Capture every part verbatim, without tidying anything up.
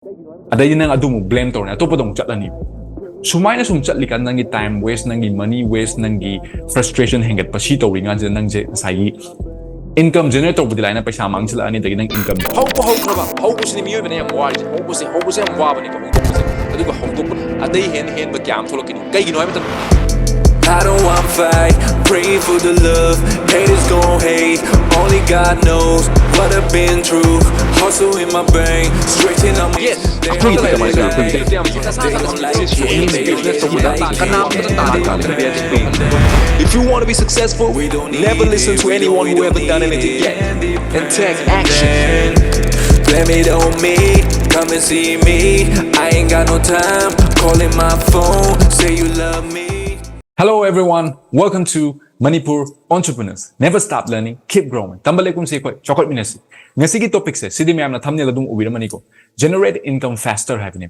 ꯑꯗꯩꯗꯤ ꯅꯪ ꯑꯗꯨꯃꯨꯛ blame ꯇꯧꯔꯅꯤ, ꯑꯇꯣꯞꯄꯗ ꯑꯃꯨꯛ ꯆꯠꯂꯅꯤ꯫ ꯁꯨꯃꯥꯏꯅ ꯁꯨꯝ ꯆꯠꯂꯤꯀꯥꯟꯗ ꯅꯪꯒꯤ time waste, ꯅꯪꯒꯤ money waste, ꯅꯪꯒꯤ frustration ꯍꯦꯟꯒꯠꯄ, ꯁꯤ ꯇꯧꯔꯤꯀꯥꯟꯁꯤꯗ ꯅꯪꯁꯦ ꯉꯁꯥꯏꯒꯤ income generate ꯇꯧꯕꯗꯤ ꯂꯥꯏꯅ ꯄꯩꯁꯥ ꯃꯥꯡꯁꯤꯜꯂꯛꯑꯅꯤ, ꯑꯗꯒꯤ ꯅꯪ income ꯍꯧꯕ ꯍꯧꯈ꯭ꯔꯕ ꯍꯧꯕꯁꯤꯅꯤ ꯃꯤꯑꯣꯏꯕꯅ ꯌꯥꯝ ꯋꯥꯔꯤꯁꯦ꯫ ꯍꯧꯕꯁꯦ ꯍꯧꯕꯁꯦ ꯌꯥꯝ ꯋꯥꯕꯅꯤꯀꯣ ꯍꯧꯗꯣꯛꯄꯁꯦ꯫ ꯑꯗꯨꯒ ꯍꯧꯗꯣꯛꯄ ꯑꯇꯩ ꯍꯦꯟꯅ ꯍꯦꯟꯕ ꯀꯌꯥ ꯑꯃ ꯊꯣꯛꯂꯛꯀꯅꯤ꯫ ꯀꯩꯒꯤꯅꯣ ꯍꯥꯏꯕ ꯃꯇꯝꯗ I don't want fight, praying for the love. Haters gon' hate, only God knows what I've been through. Hustle in my brain, stretching on my ꯑꯩꯈꯣꯏꯒꯤꯗꯤ ꯀꯃꯥꯏꯅ ꯇꯧꯋꯤ? ꯑꯩꯈꯣꯏꯒꯤꯗꯤ ꯃꯁꯥ ꯃꯁꯥ ꯁꯤꯁꯦ ꯀꯣꯛ ꯍꯦꯟꯅ ꯀꯅꯥꯝꯇꯅ ꯇꯥꯗꯦ꯫ If you want to be successful, never listen to anyone who haven't done anything yet. And take action. Blame it on me, come and see me. I ain't got no time, calling my phone, say you love me. Hello everyone, welcome to Manipur Entrepreneurs. Never stop learning, keep growing. ꯇꯝꯕ ꯂꯩꯀꯨꯝꯁꯤ ꯑꯩꯈꯣꯏ ꯆꯥꯎꯈꯠꯃꯤꯟꯅꯁꯤ꯫ ꯉꯁꯤꯒꯤ topicꯁꯦ ꯁꯤꯗꯤ ꯃꯌꯥꯝꯅ thumbnail ꯑꯗꯨꯝ ꯎꯕꯤꯔꯝꯃꯅꯤꯀꯣ, generate income faster ꯍꯥꯏꯕꯅꯦ꯫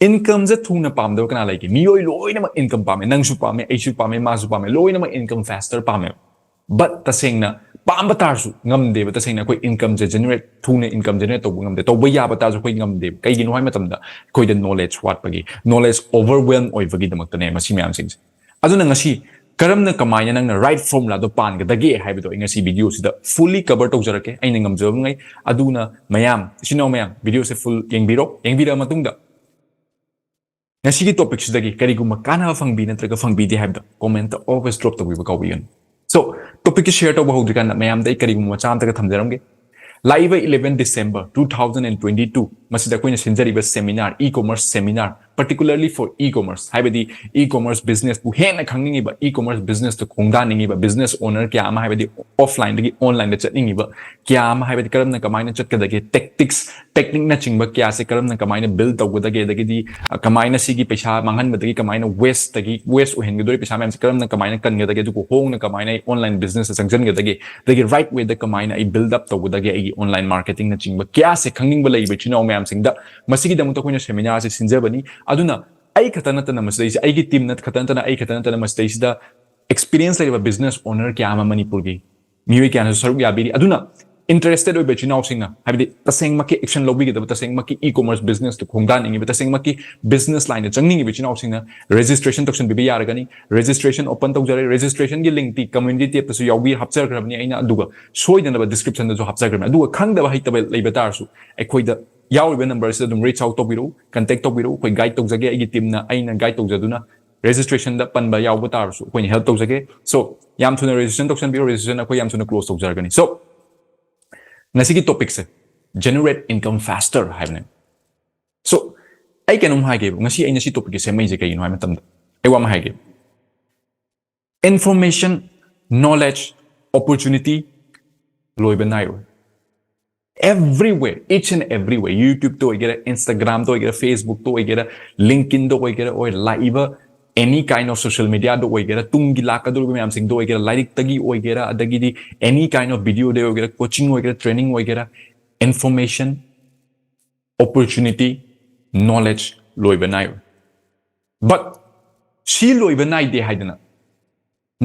Incomeꯁꯦ ꯊꯨꯅ ꯄꯥꯝꯗꯕ ꯀꯅꯥ ꯂꯩꯒꯦ? ꯃꯤꯑꯣꯏ ꯂꯣꯏꯅꯃꯛ income ꯄꯥꯝꯃꯦ, ꯅꯪꯁꯨ ꯄꯥꯝꯃꯦ, ꯑꯩꯁꯨ ꯄꯥꯝꯃꯦ, ꯃꯥꯁꯨ ꯄꯥꯝꯃꯦ, ꯂꯣꯏꯅꯃꯛ income faster ꯄꯥꯝꯃꯦ꯫ But ꯇꯁꯦꯡꯅ ꯄꯥꯝꯕ ꯇꯥꯔꯁꯨ ꯉꯝꯗꯦꯕ꯫ ꯇꯁꯦꯡꯅ ꯑꯩꯈꯣꯏ incomeꯁꯦ generate, ꯊꯨꯅ income generate ꯇꯧꯕ ꯉꯝꯗꯦ꯫ ꯇꯧꯕ ꯌꯥꯕ ꯇꯥꯔꯁꯨ ꯑꯩꯈꯣꯏ ꯉꯝꯗꯦꯕ꯫ ꯀꯩꯒꯤꯅꯣ ꯍꯥꯏꯕ ꯃꯇꯝꯗ ꯑꯩꯈꯣꯏꯗ knowledge ꯋꯥꯠꯄꯒꯤ, knowledge overwhelm ꯑꯣꯏꯕꯒꯤꯗꯃꯛꯇꯅꯦ ꯃꯁꯤ ꯃꯌꯥꯝꯁꯤꯡꯁꯦ꯫ ꯑꯗꯨꯅ ꯉꯁꯤ ꯀꯔꯝꯅ ꯀꯃꯥꯏꯅ ꯅꯪꯅ right formulaꯗꯣ ꯄꯥꯟꯒꯗꯒꯦ ꯍꯥꯏꯕꯗꯣ ꯑꯩ ꯉꯁꯤ videoꯁꯤꯗ fully cover ꯇꯧꯖꯔꯛꯀꯦ ꯑꯩꯅ ꯉꯝꯖꯕꯉꯩ꯫ ꯑꯗꯨꯅ ꯃꯌꯥꯝ, ꯏꯆꯤꯟ ꯏꯅꯥꯎ ꯃꯌꯥꯝ, videoꯁꯦ full ꯌꯦꯡꯕꯤꯔꯣ꯫ ꯌꯦꯡꯕꯤꯔꯕ ꯃꯇꯨꯡꯗ ꯉꯁꯤꯒꯤ topicꯁꯤꯗꯒꯤ ꯀꯔꯤꯒꯨꯝꯕ ꯀꯥꯟꯅꯕ ꯐꯪꯕꯤ ꯅꯠꯇ꯭ꯔꯒ ꯐꯪꯕꯤꯗꯦ ꯍꯥꯏꯕꯗꯣ commentꯇ always drop ꯇꯧꯕꯤꯕ ꯀꯥꯎꯕꯤꯒꯅꯨ꯫ So, topicꯁꯦ share ꯇꯧꯕ ꯍꯧꯗ꯭ꯔꯤꯀꯥꯟꯗ ꯃꯌꯥꯝꯗ ꯑꯩ ꯀꯔꯤꯒꯨꯝꯕ ꯃꯆꯥ ꯑꯃꯇꯒ ꯊꯝꯖꯔꯝꯒꯦ꯫ ꯂꯥꯛꯏꯕ eleven December two thousand and twenty two ꯃꯁꯤꯗ ꯑꯩꯈꯣꯏꯅ ꯁꯤꯟꯖꯔꯤꯕ seminar, e-commerce seminar, particularly for e-commerce, ꯍꯥꯏꯕꯗꯤ e-commerce businessꯄꯨ ꯍꯦꯟꯅ ꯈꯪꯅꯤꯡꯉꯤꯕ, e-commerce businessꯇ ꯈꯣꯡꯗꯥꯅꯤꯡꯉꯤꯕ business owner ꯀꯌꯥ ꯑꯃ, ꯍꯥꯏꯕꯗꯤ offlineꯗꯒꯤ onlineꯗ ꯆꯠꯅꯤꯡꯉꯤꯕ ꯀꯌꯥ ꯑꯃ, ꯍꯥꯏꯕꯗꯤ ꯀꯔꯝꯅ ꯀꯃꯥꯏꯅ ꯆꯠꯀꯗꯒꯦ, tactics, techniqueꯅꯆꯤꯡꯕ ꯀꯌꯥꯁꯦ ꯀꯔꯝꯅ ꯀꯃꯥꯏꯅ build ꯇꯧꯒꯗꯒꯦ, ꯑꯗꯒꯤꯗꯤ ꯑ, ꯀꯃꯥꯏꯅ ꯁꯤꯒꯤ ꯄꯩꯁꯥ ꯃꯥꯡꯍꯟꯕꯗꯒꯤ ꯀꯃꯥꯏꯅ wasteꯇꯒꯤ, waste ꯑꯣꯏꯍꯟꯒꯗꯣꯏ ꯄꯩꯁꯥ ꯃꯌꯥꯝꯁꯦ ꯀꯔꯝꯅ ꯀꯃꯥꯏꯅ ꯀꯟꯒꯗꯒꯦ, ꯑꯗꯨꯒ ꯍꯣꯡꯅ ꯀꯃꯥꯏꯅ ꯑꯩ online businessꯇ ꯆꯪꯁꯤꯟꯒꯗꯒꯦ, ꯑꯗꯒꯤ right wayꯗ ꯀꯃꯥꯏꯅ ꯑꯩ build up ꯇꯧꯒꯗꯒꯦ ꯑꯩꯒꯤ online marketingꯅꯆꯤꯡꯕ ꯀꯌꯥꯁꯦ ꯈꯪꯅꯤꯡꯕ ꯂꯩꯕ ꯏꯆꯤꯟ ꯏꯅꯥꯎ ꯃꯌꯥꯝꯁꯤꯡꯗ ꯃꯁꯤꯒꯤꯗꯃꯛꯇ ꯑꯩꯈꯣꯏꯅ seminarꯁꯦ ꯁꯤꯟꯖꯕꯅꯤ꯫ ꯑꯗꯨꯅ ꯑꯩ ꯈꯛꯇ ꯅꯠꯇꯅ ꯃꯁꯤꯗꯩꯁꯦ, ꯑꯩꯒꯤ team ꯅꯠ-, ꯈꯛꯇ ꯅꯠꯇꯅ ꯑꯩ ꯈꯛꯇ ꯅꯠꯇꯅ ꯃꯁꯤꯗꯩꯁꯤꯗ experience ꯂꯩꯔꯕ business owner ꯀꯌꯥ ꯑꯃ ꯃꯅꯤꯄꯨꯔꯒꯤ ꯃꯤꯑꯣꯏ ꯀꯌꯥꯅꯁꯨ ꯁꯔꯨꯛ ꯌꯥꯕꯤꯔꯤ꯫ ꯑꯗꯨꯅ Interested ꯑꯣꯏꯕ ꯏꯆꯤꯟ ꯏꯅꯥꯎꯁꯤꯡꯅ, ꯍꯥꯏꯕꯗꯤ ꯇꯁꯦꯡꯃꯛꯀꯤ action ꯂꯧꯕꯤꯒꯗꯕ, ꯇꯁꯦꯡꯃꯛꯀꯤ e-commerce business ꯇ ꯈꯣꯡꯗꯥꯅꯤꯡꯉꯤꯕ, ꯇꯁꯦꯡꯃꯛꯀꯤ business line ꯗ ꯆꯪꯅꯤꯡꯉꯤꯕ ꯏꯆꯤꯟ ꯏꯅꯥꯎꯁꯤꯡꯅ registration ꯇꯧꯁꯟꯕꯤꯕ ꯌꯥꯔꯒꯅꯤ꯫ Registration open ꯇꯧꯖꯔꯦ꯫ Registration ꯒꯤ link ꯇꯤ community tab ꯇꯁꯨ ꯌꯥꯎꯕꯤ ꯍꯥꯞꯆꯈ꯭ꯔꯕꯅꯤ ꯑꯩꯅ, ꯑꯗꯨꯒ ꯁꯣꯏꯗꯅꯕ description ꯗꯁꯨ ꯍꯥꯞꯆꯈ꯭ꯔꯕꯅꯤ꯫ ꯑꯗꯨꯒ ꯈꯪꯗꯕ ꯍꯩꯇꯕ ꯂꯩꯕ ꯇꯥꯔꯁꯨ ꯑꯩꯈꯣꯏꯗ ꯌꯥꯎꯔꯤꯕ number ꯁꯤꯗ ꯑꯗꯨꯝ reach out ꯇꯧꯕꯤꯔꯛꯎ, contact ꯇꯧꯕꯤꯔꯛꯎ꯫ ꯑꯩꯈꯣꯏ guide ꯇꯧꯖꯒꯦ, ꯑꯩꯒꯤ team ꯅ, ꯑꯩꯅ guide ꯇꯧꯖꯗꯨꯅ registration ꯗ ꯄꯟꯕ ꯌꯥꯎꯕ ꯇꯥꯔꯁꯨ ꯑꯩꯈꯣꯏꯅ help ꯇꯧꯖꯒꯦ꯫ So ꯌꯥꯝ ꯊꯨꯅ registration ꯇꯧꯁꯟꯕꯤꯔꯣ, registration ꯑꯩꯈꯣꯏ ꯌꯥꯝ ꯊꯨꯅ close ꯇꯧꯖꯔꯒꯅꯤ꯫ So ꯉꯁꯤꯒꯤ topic ꯁꯦ generate income faster ꯍꯥꯏꯕꯅꯦ꯫ So ꯑꯩ ꯀꯩꯅꯣꯝ ꯍꯥꯏꯒꯦꯕ, ꯉꯁꯤ ꯑꯩꯅ ꯁꯤ topic ꯁꯦ ꯁꯦꯝꯃꯛꯏꯁꯦ ꯀꯩꯒꯤꯅꯣ ꯍꯥꯏꯕ ꯃꯇꯝꯗ ꯑꯩ ꯋꯥ ꯑꯃ ꯍꯥꯏꯒꯦ꯫ Information, knowledge, opportunity ꯂꯣꯏꯕ ꯅꯥꯏꯔꯣꯏ꯫ Everywhere, each and everywhere, YouTube ꯇ ꯑꯣꯏꯒꯦꯔꯥ, Instagram ꯇ ꯑꯣꯏꯒꯦꯔꯥ, Facebook ꯇ ꯑꯣꯏꯒꯦꯔꯥ, LinkedIn ꯗ ꯑꯣꯏꯒꯦꯔꯥ, ꯑꯣꯏ ꯂꯥꯛꯏꯕ any kind of social media ꯗ ꯑꯣꯏꯒꯦꯔꯥ, ꯇꯨꯡꯒꯤ ꯂꯥꯛꯀꯗꯧꯔꯤꯕ ꯃꯌꯥꯝꯁꯤꯡꯗ ꯑꯣꯏꯒꯦꯔꯥ, ꯂꯥꯏꯔꯤꯛꯇꯒꯤ ꯑꯣꯏꯒꯦꯔꯥ, ꯑꯗꯒꯤꯗꯤ any kind of video ꯗ ꯑꯣꯏꯒꯦꯔꯥ, coaching ꯑꯣꯏꯒꯦꯔꯥ, training ꯑꯣꯏꯒꯦꯔꯥ, information, opportunity, knowledge ꯂꯣꯏꯕ ꯅꯥꯏꯔꯣꯏ꯫ But ꯁꯤ ꯂꯣꯏꯕ ꯅꯥꯏꯗꯦ ꯍꯥꯏꯗꯅ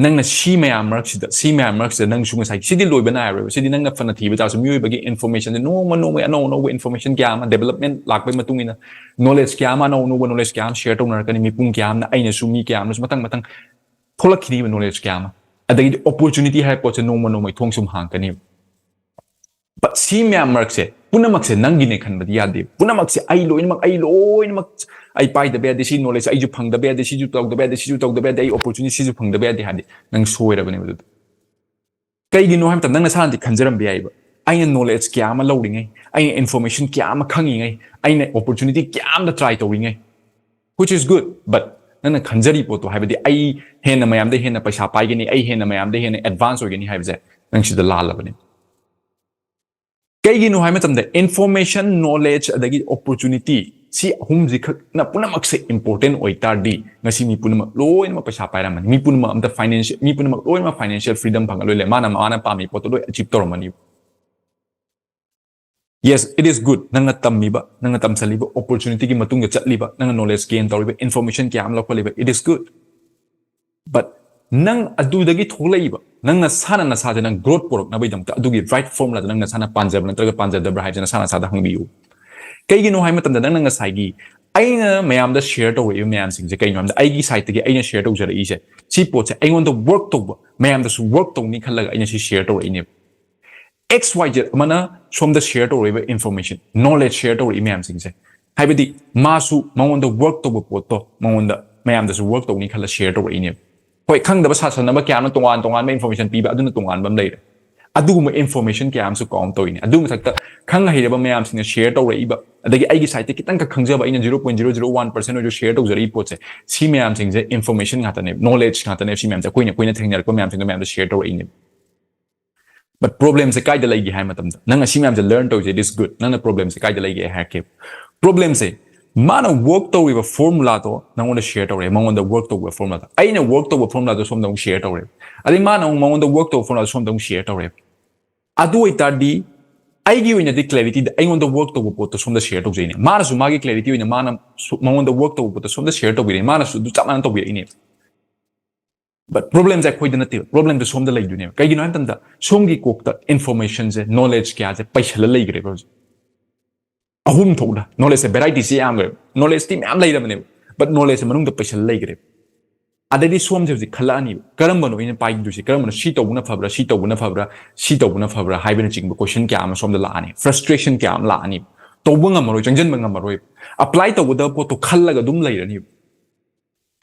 ꯅꯪꯅ ꯁꯤ ꯃꯌꯥꯝ ꯃꯔꯛꯁꯤꯗ, ꯁꯤ ꯃꯌꯥꯝ ꯃꯔꯛꯁꯤꯗ ꯅꯪꯁꯨ ꯉꯁꯥꯏ ꯁꯤꯗꯤ ꯂꯣꯏꯕ ꯅꯥꯏꯔꯣꯏꯕ꯫ ꯁꯤꯗꯤ ꯅꯪꯅ ꯐꯅ ꯊꯤꯕ ꯇꯥꯔꯁꯨ ꯃꯤꯑꯣꯏꯕꯒꯤ information ꯁꯦ ꯅꯣꯡꯃ ꯅꯣꯡꯃꯒꯤ ꯑꯅꯧ ꯑꯅꯧꯕ information ꯀꯌꯥ ꯑꯃ, development ꯂꯥꯛꯄꯒꯤ ꯃꯇꯨꯡ ꯏꯟꯅ knowledge ꯀꯌꯥ ꯑꯃ, ꯑꯅꯧ ꯑꯅꯧꯕ knowledge ꯀꯌꯥ ꯑꯃ share ꯇꯧꯅꯔꯛꯀꯅꯤ꯫ ꯃꯤꯄꯨꯝ ꯀꯌꯥ ꯑꯃꯅ, ꯑꯩꯅꯁꯨ, ꯃꯤ ꯀꯌꯥ ꯑꯃꯅꯁꯨ ꯃꯊꯪ ꯃꯊꯪ ꯊꯣꯛꯂꯛꯈꯤꯅꯤꯕ knowledge ꯀꯌꯥ ꯑꯃ꯫ ꯑꯗꯒꯤꯗꯤ opportunity ꯍꯥꯏꯕ ꯄꯣꯠꯁꯦ ꯅꯣꯡꯃ ꯅꯣꯡꯃꯒꯤ ꯊꯣꯡ ꯁꯨꯝ ꯍꯥꯡꯉꯛꯀꯅꯤꯕ꯫ But ꯁꯤ ꯃꯌꯥꯝ ꯃꯔꯛꯁꯦ ꯄꯨꯝꯅꯃꯛꯁꯦ ꯅꯪꯒꯤꯅꯦ ꯈꯟꯕꯗꯤ ꯌꯥꯗꯦ꯫ ꯄꯨꯝꯅꯃꯛꯁꯦ ꯑꯩ ꯂꯣꯏꯅꯃꯛ, ꯑꯩ ꯂꯣꯏꯅꯃꯛ, ꯑꯩ ꯄꯥꯏꯗꯕ ꯌꯥꯗꯦ, ꯁꯤ knowledge ꯑꯩꯁꯨ ꯐꯪꯗꯕ ꯌꯥꯗꯦ, ꯁꯤꯁꯨ ꯇꯧꯗꯕ ꯌꯥꯗꯦ, ꯁꯤꯁꯨ ꯇꯧꯗꯕ ꯌꯥꯗꯦ, ꯑꯩ opportunity ꯁꯤꯁꯨ ꯐꯪꯗꯕ ꯌꯥꯗꯦ ꯍꯥꯏꯔꯗꯤ ꯅꯪ ꯁꯣꯏꯔꯕꯅꯦꯕ ꯑꯗꯨꯗ꯫ ꯀꯩꯒꯤꯅꯣ ꯍꯥꯏꯕ ꯃꯇꯝꯗ ꯅꯪ ꯅꯁꯥꯅꯗꯤ ꯈꯟꯖꯔꯝꯕ ꯌꯥꯏꯕ, "ꯑꯩꯅ knowledge ꯀꯌꯥ ꯑꯃ ꯂꯧꯔꯤꯉꯩ, ꯑꯩꯅ information ꯀꯌꯥ ꯑꯃ ꯈꯪꯉꯤꯉꯩ, ꯑꯩꯅ opportunity ꯀꯌꯥ ꯑꯃꯗ try ꯇꯧꯔꯤꯉꯩ," which is good, but ꯅꯪꯅ ꯈꯟꯖꯔꯤ ꯄꯣꯠꯇꯣ, ꯍꯥꯏꯕꯗꯤ ꯑꯩ ꯍꯦꯟꯅ ꯃꯌꯥꯝꯗ ꯍꯦꯟꯅ ꯄꯩꯁꯥ ꯄꯥꯏꯒꯅꯤ, ꯑꯩ ꯍꯦꯟꯅ ꯃꯌꯥꯝꯗ ꯍꯦꯟꯅ advance ꯑꯣꯏꯒꯅꯤ ꯍꯥꯏꯕꯁꯦ ꯅꯪ ꯁꯤꯗ ꯂꯥꯜꯂꯕꯅꯦ꯫ ꯀꯩꯒꯤꯅꯣ ꯍꯥꯏꯕ ꯃꯇꯝꯗ information, knowledge ꯑꯗꯒꯤ opportunity, ꯁꯤ ꯑꯍꯨꯝꯁꯤ ꯈꯛꯅ ꯄꯨꯝꯅꯃꯛꯁꯦ important ꯑꯣꯏꯇꯥꯔꯗꯤ ꯉꯁꯤ ꯃꯤ ꯄꯨꯝꯅꯃꯛ ꯂꯣꯏꯅꯃꯛ ꯄꯩꯁꯥ ꯄꯥꯏꯔꯝꯃꯅꯤ, ꯃꯤ ꯄꯨꯝꯅꯃꯛ ꯑꯝꯇ financial, ꯃꯤ ꯄꯨꯝꯅꯃꯛ ꯂꯣꯏꯅꯃꯛ financial freedom ꯐꯪꯉ ꯂꯣꯏ ꯂꯩ, ꯃꯥꯅ ꯃꯥꯅ ꯄꯥꯝꯃꯤ ꯄꯣꯠꯇꯣ ꯂꯣꯏ achieve ꯇꯧꯔꯝꯃꯅꯤ꯫ Yes, it is good. ꯅꯪꯅ ꯇꯝꯃꯤꯕ, ꯅꯪꯅ ꯇꯝꯁꯜꯂꯤꯕ opportunity ꯒꯤ ꯃꯇꯨꯡꯗ ꯆꯠꯂꯤꯕ, ꯅꯪꯅ knowledge gain ꯇꯧꯔꯤꯕ, information ꯀꯌꯥ ꯑꯃ ꯂꯧꯈꯠꯂꯤꯕ, it is good. But ꯅꯪ ꯑꯗꯨꯗꯒꯤ ꯊꯣꯛꯂꯛꯏꯕ, ꯅꯪ ꯅꯁꯥꯅ ꯅꯁꯥꯁꯦ ꯅꯪ growth ꯄꯨꯔꯛꯅꯕꯒꯤꯗꯃꯛꯇ ꯑꯗꯨꯒꯤ right formula ꯗꯣ ꯅꯪ ꯅꯁꯥꯅ ꯄꯥꯟꯖꯕ ꯅꯠꯇ꯭ꯔꯒ ꯄꯥꯟꯖꯗꯕ꯭ꯔꯥ ꯍꯥꯏꯕꯁꯦ ꯅꯁꯥ ꯅꯁꯥꯗ ꯍꯪꯕꯤꯌꯨ꯫ ꯀꯩꯒꯤꯅꯣ ꯍꯥꯏꯕ ꯃꯇꯝꯗ ꯅꯪꯅ ꯉꯁꯥꯏꯒꯤ ꯑꯩꯅ ꯃꯌꯥꯝꯗ share ꯇꯧꯔꯛꯏꯕ ꯃꯌꯥꯝꯁꯤꯡꯁꯦ ꯀꯩꯅꯣ ꯍꯥꯏꯕꯗ ꯑꯩꯒꯤ side ꯇꯒꯤ ꯑꯩꯅ share ꯇꯧꯖꯔꯛꯏꯁꯦ ꯁꯤ ꯄꯣꯠꯁꯦ ꯑꯩꯉꯣꯟꯗ work ꯇꯧꯕ, ꯃꯌꯥꯝꯗꯁꯨ work ꯇꯧꯅꯤ ꯈꯜꯂꯒ ꯑꯩꯅ ꯁꯤ share ꯇꯧꯔꯛꯏꯅꯦꯕ꯫ X Y Z ꯑꯃꯅ ꯁꯣꯝꯗ share ꯇꯧꯔꯛꯏꯕ information, knowledge share ꯇꯧꯔꯛꯏ ꯃꯌꯥꯝꯁꯤꯡꯁꯦ, ꯍꯥꯏꯕꯗꯤ ꯃꯥꯁꯨ ꯃꯉꯣꯟꯗ work ꯇꯧꯕ ꯄꯣꯠꯇꯣ ꯃꯉꯣꯟꯗ ꯃꯌꯥꯝꯗꯁꯨ work ꯇꯧꯅꯤ ꯈꯜꯂ share ꯇꯧꯔꯛꯏꯅꯦꯕ꯫ ꯍꯣꯏ, ꯈꯪꯗꯕ ꯁꯥꯁꯟꯅꯕ ꯀꯌꯥ ꯑꯃ ꯇꯣꯉꯥꯟ ꯇꯣꯉꯥꯟꯕ information ꯄꯤꯕ, ꯑꯗꯨꯅ ꯇꯣꯉꯥꯟꯕ ꯑꯃ ꯂꯩꯔꯦ꯫ ꯑꯗꯨꯒꯨꯝꯕ information ꯀꯌꯥ ꯑꯃꯁꯨ count ꯇꯧꯔꯤꯅꯦ꯫ ꯑꯗꯨ ꯃꯊꯛꯇ ꯈꯪ ꯍꯩꯔꯕ ꯃꯌꯥꯝꯁꯤꯡꯅ share ꯇꯧꯔꯛꯏꯕ, ꯑꯗꯒꯤ ꯑꯩꯒꯤ side ꯇ ꯈꯤꯇꯪꯈꯛ ꯈꯪꯖꯕ ꯑꯩꯅ zero point zero zero one percent ꯑꯣꯏꯔꯁꯨ share ꯇꯧꯖꯔꯛꯏ ꯄꯣꯠꯁꯦ, ꯁꯤ ꯃꯌꯥꯝꯁꯤꯡꯁꯦ information ꯉꯥꯛꯇꯅꯦꯕ, knowledge ꯉꯥꯛꯇꯅꯦꯕ꯫ ꯁꯤ ꯃꯌꯥꯝꯁꯦ ꯑꯩꯈꯣꯏꯅ, ꯑꯩꯈꯣꯏꯅ ꯊꯦꯡꯅꯔꯛꯄ ꯃꯌꯥꯝꯁꯤꯡꯗꯣ ꯃꯌꯥꯝꯗꯣ share ꯇꯧꯔꯛꯏꯅꯦꯕ꯫ But problem ꯁꯦ ꯀꯥꯏꯗ ꯂꯩꯒꯦ ꯍꯥꯏ ꯃꯇꯝꯗ, ꯅꯪ ꯑꯁꯤ ꯃꯌꯥꯝꯁꯦ learn ꯇꯧꯔꯤꯁꯦ, it is good, ꯅꯪꯅ problem ꯁꯦ ꯀꯥꯏꯗ ꯂꯩꯒꯦ ꯍꯥꯏꯔꯛꯀꯦ꯫ Problem ꯁꯦ ꯃꯥꯅ work ꯇꯧꯔꯤꯕ formula ꯗꯣ ꯅꯪꯉꯣꯟꯗ share ꯇꯧꯔꯦ, ꯃꯉꯣꯟꯗ work ꯇꯧꯕ formula ꯗꯣ꯫ ꯑꯩꯅ work ꯇꯧꯕ formula ꯗꯣ ꯁꯣꯝꯗ ꯑꯃꯨꯛ share ꯇꯧꯔꯦ, ꯑꯗꯩ ꯃꯥꯅ ꯑꯃꯨꯛ ꯃꯉꯣꯟꯗ work ꯇꯧꯕ formula ꯗꯣ ꯁꯣꯝꯗ ꯑꯃꯨꯛ share ꯇꯧꯔꯦ꯫ ꯑꯗꯨ ꯑꯣꯏꯇꯥꯔꯗꯤ ꯑꯩꯒꯤ ꯑꯣꯏꯅꯗꯤ clarity ꯗ ꯑꯩꯉꯣꯟꯗ work ꯇꯧꯕ ꯄꯣꯠꯇꯣ ꯁꯣꯝꯗ share ꯇꯧꯖꯩꯅꯦ, ꯃꯥꯅꯁꯨ ꯃꯥꯒꯤ clarity ꯑꯣꯏꯅ ꯃꯥꯅ ꯁꯨ-, ꯃꯉꯣꯟꯗ work ꯇꯧꯕ ꯄꯣꯠꯇꯣ ꯁꯣꯝꯗ share ꯇꯧꯕꯤꯔꯛꯏ, ꯃꯥꯅꯁꯨ ꯑꯗꯨ ꯆꯞ ꯃꯥꯟꯅ ꯇꯧꯕꯤꯔꯛꯏꯅꯦ꯫ But problem ꯁꯦ ꯑꯩꯈꯣꯏꯗ ꯅꯠꯇꯦꯕ, problem ꯁꯦ ꯁꯣꯝꯗ ꯂꯩꯗꯣꯏꯅꯦꯕ꯫ ꯀꯩꯒꯤꯅꯣ ꯍꯥꯏ ꯃꯇꯝꯗ ꯁꯣꯝꯒꯤ ꯀꯣꯛꯇ information ꯁꯦ, knowledge ꯀꯌꯥꯁꯦ ꯄꯩꯁꯜꯂ ꯂꯩꯈ꯭ꯔꯦꯕ ꯍꯧꯖꯤꯛ꯫ ꯑꯍꯨꯝ ꯊꯣꯛꯅ knowledge ꯁꯦ, variety ꯁꯦ ꯌꯥꯝꯈ꯭ꯔꯦꯕ, knowledge ꯇꯤ ꯃꯌꯥꯝ ꯂꯩꯔꯕꯅꯦꯕ, but knowledge ꯁꯦ ꯃꯅꯨꯡꯗ ꯄꯩꯁꯜꯂ ꯂꯩꯈ꯭ꯔꯦꯕ꯫ ꯑꯗꯩꯗꯤ ꯁꯣꯝꯁꯦ ꯍꯧꯖꯤꯛ ꯈꯜꯂꯛꯑꯅꯤꯕ, ꯀꯔꯝꯕꯅꯣ ꯑꯩꯅ ꯄꯥꯏꯗꯣꯏꯁꯦ, ꯀꯔꯝꯕꯅꯣ, ꯁꯤ ꯇꯧꯕꯅ ꯐꯕ꯭ꯔꯥ, ꯁꯤ ꯇꯧꯕꯅ ꯐꯕ꯭ꯔꯥ, ꯁꯤ ꯇꯧꯕꯅ ꯐꯕ꯭ꯔꯥ ꯍꯥꯏꯕꯅꯆꯤꯡꯕ question ꯀꯌꯥ ꯑꯃ ꯁꯣꯝꯗ ꯂꯥꯛꯑꯅꯤ, frustration ꯀꯌꯥ ꯑꯃ ꯂꯥꯛꯑꯅꯤ, ꯇꯧꯕ ꯉꯝꯃꯔꯣꯏ, ꯆꯪꯁꯤꯟꯕ ꯉꯝꯃꯔꯣꯏ, apply ꯇꯧꯒꯗꯕ ꯄꯣꯠꯇꯣ ꯈꯜꯂꯒ ꯑꯗꯨꯝ ꯂꯩꯔꯅꯤꯕ꯫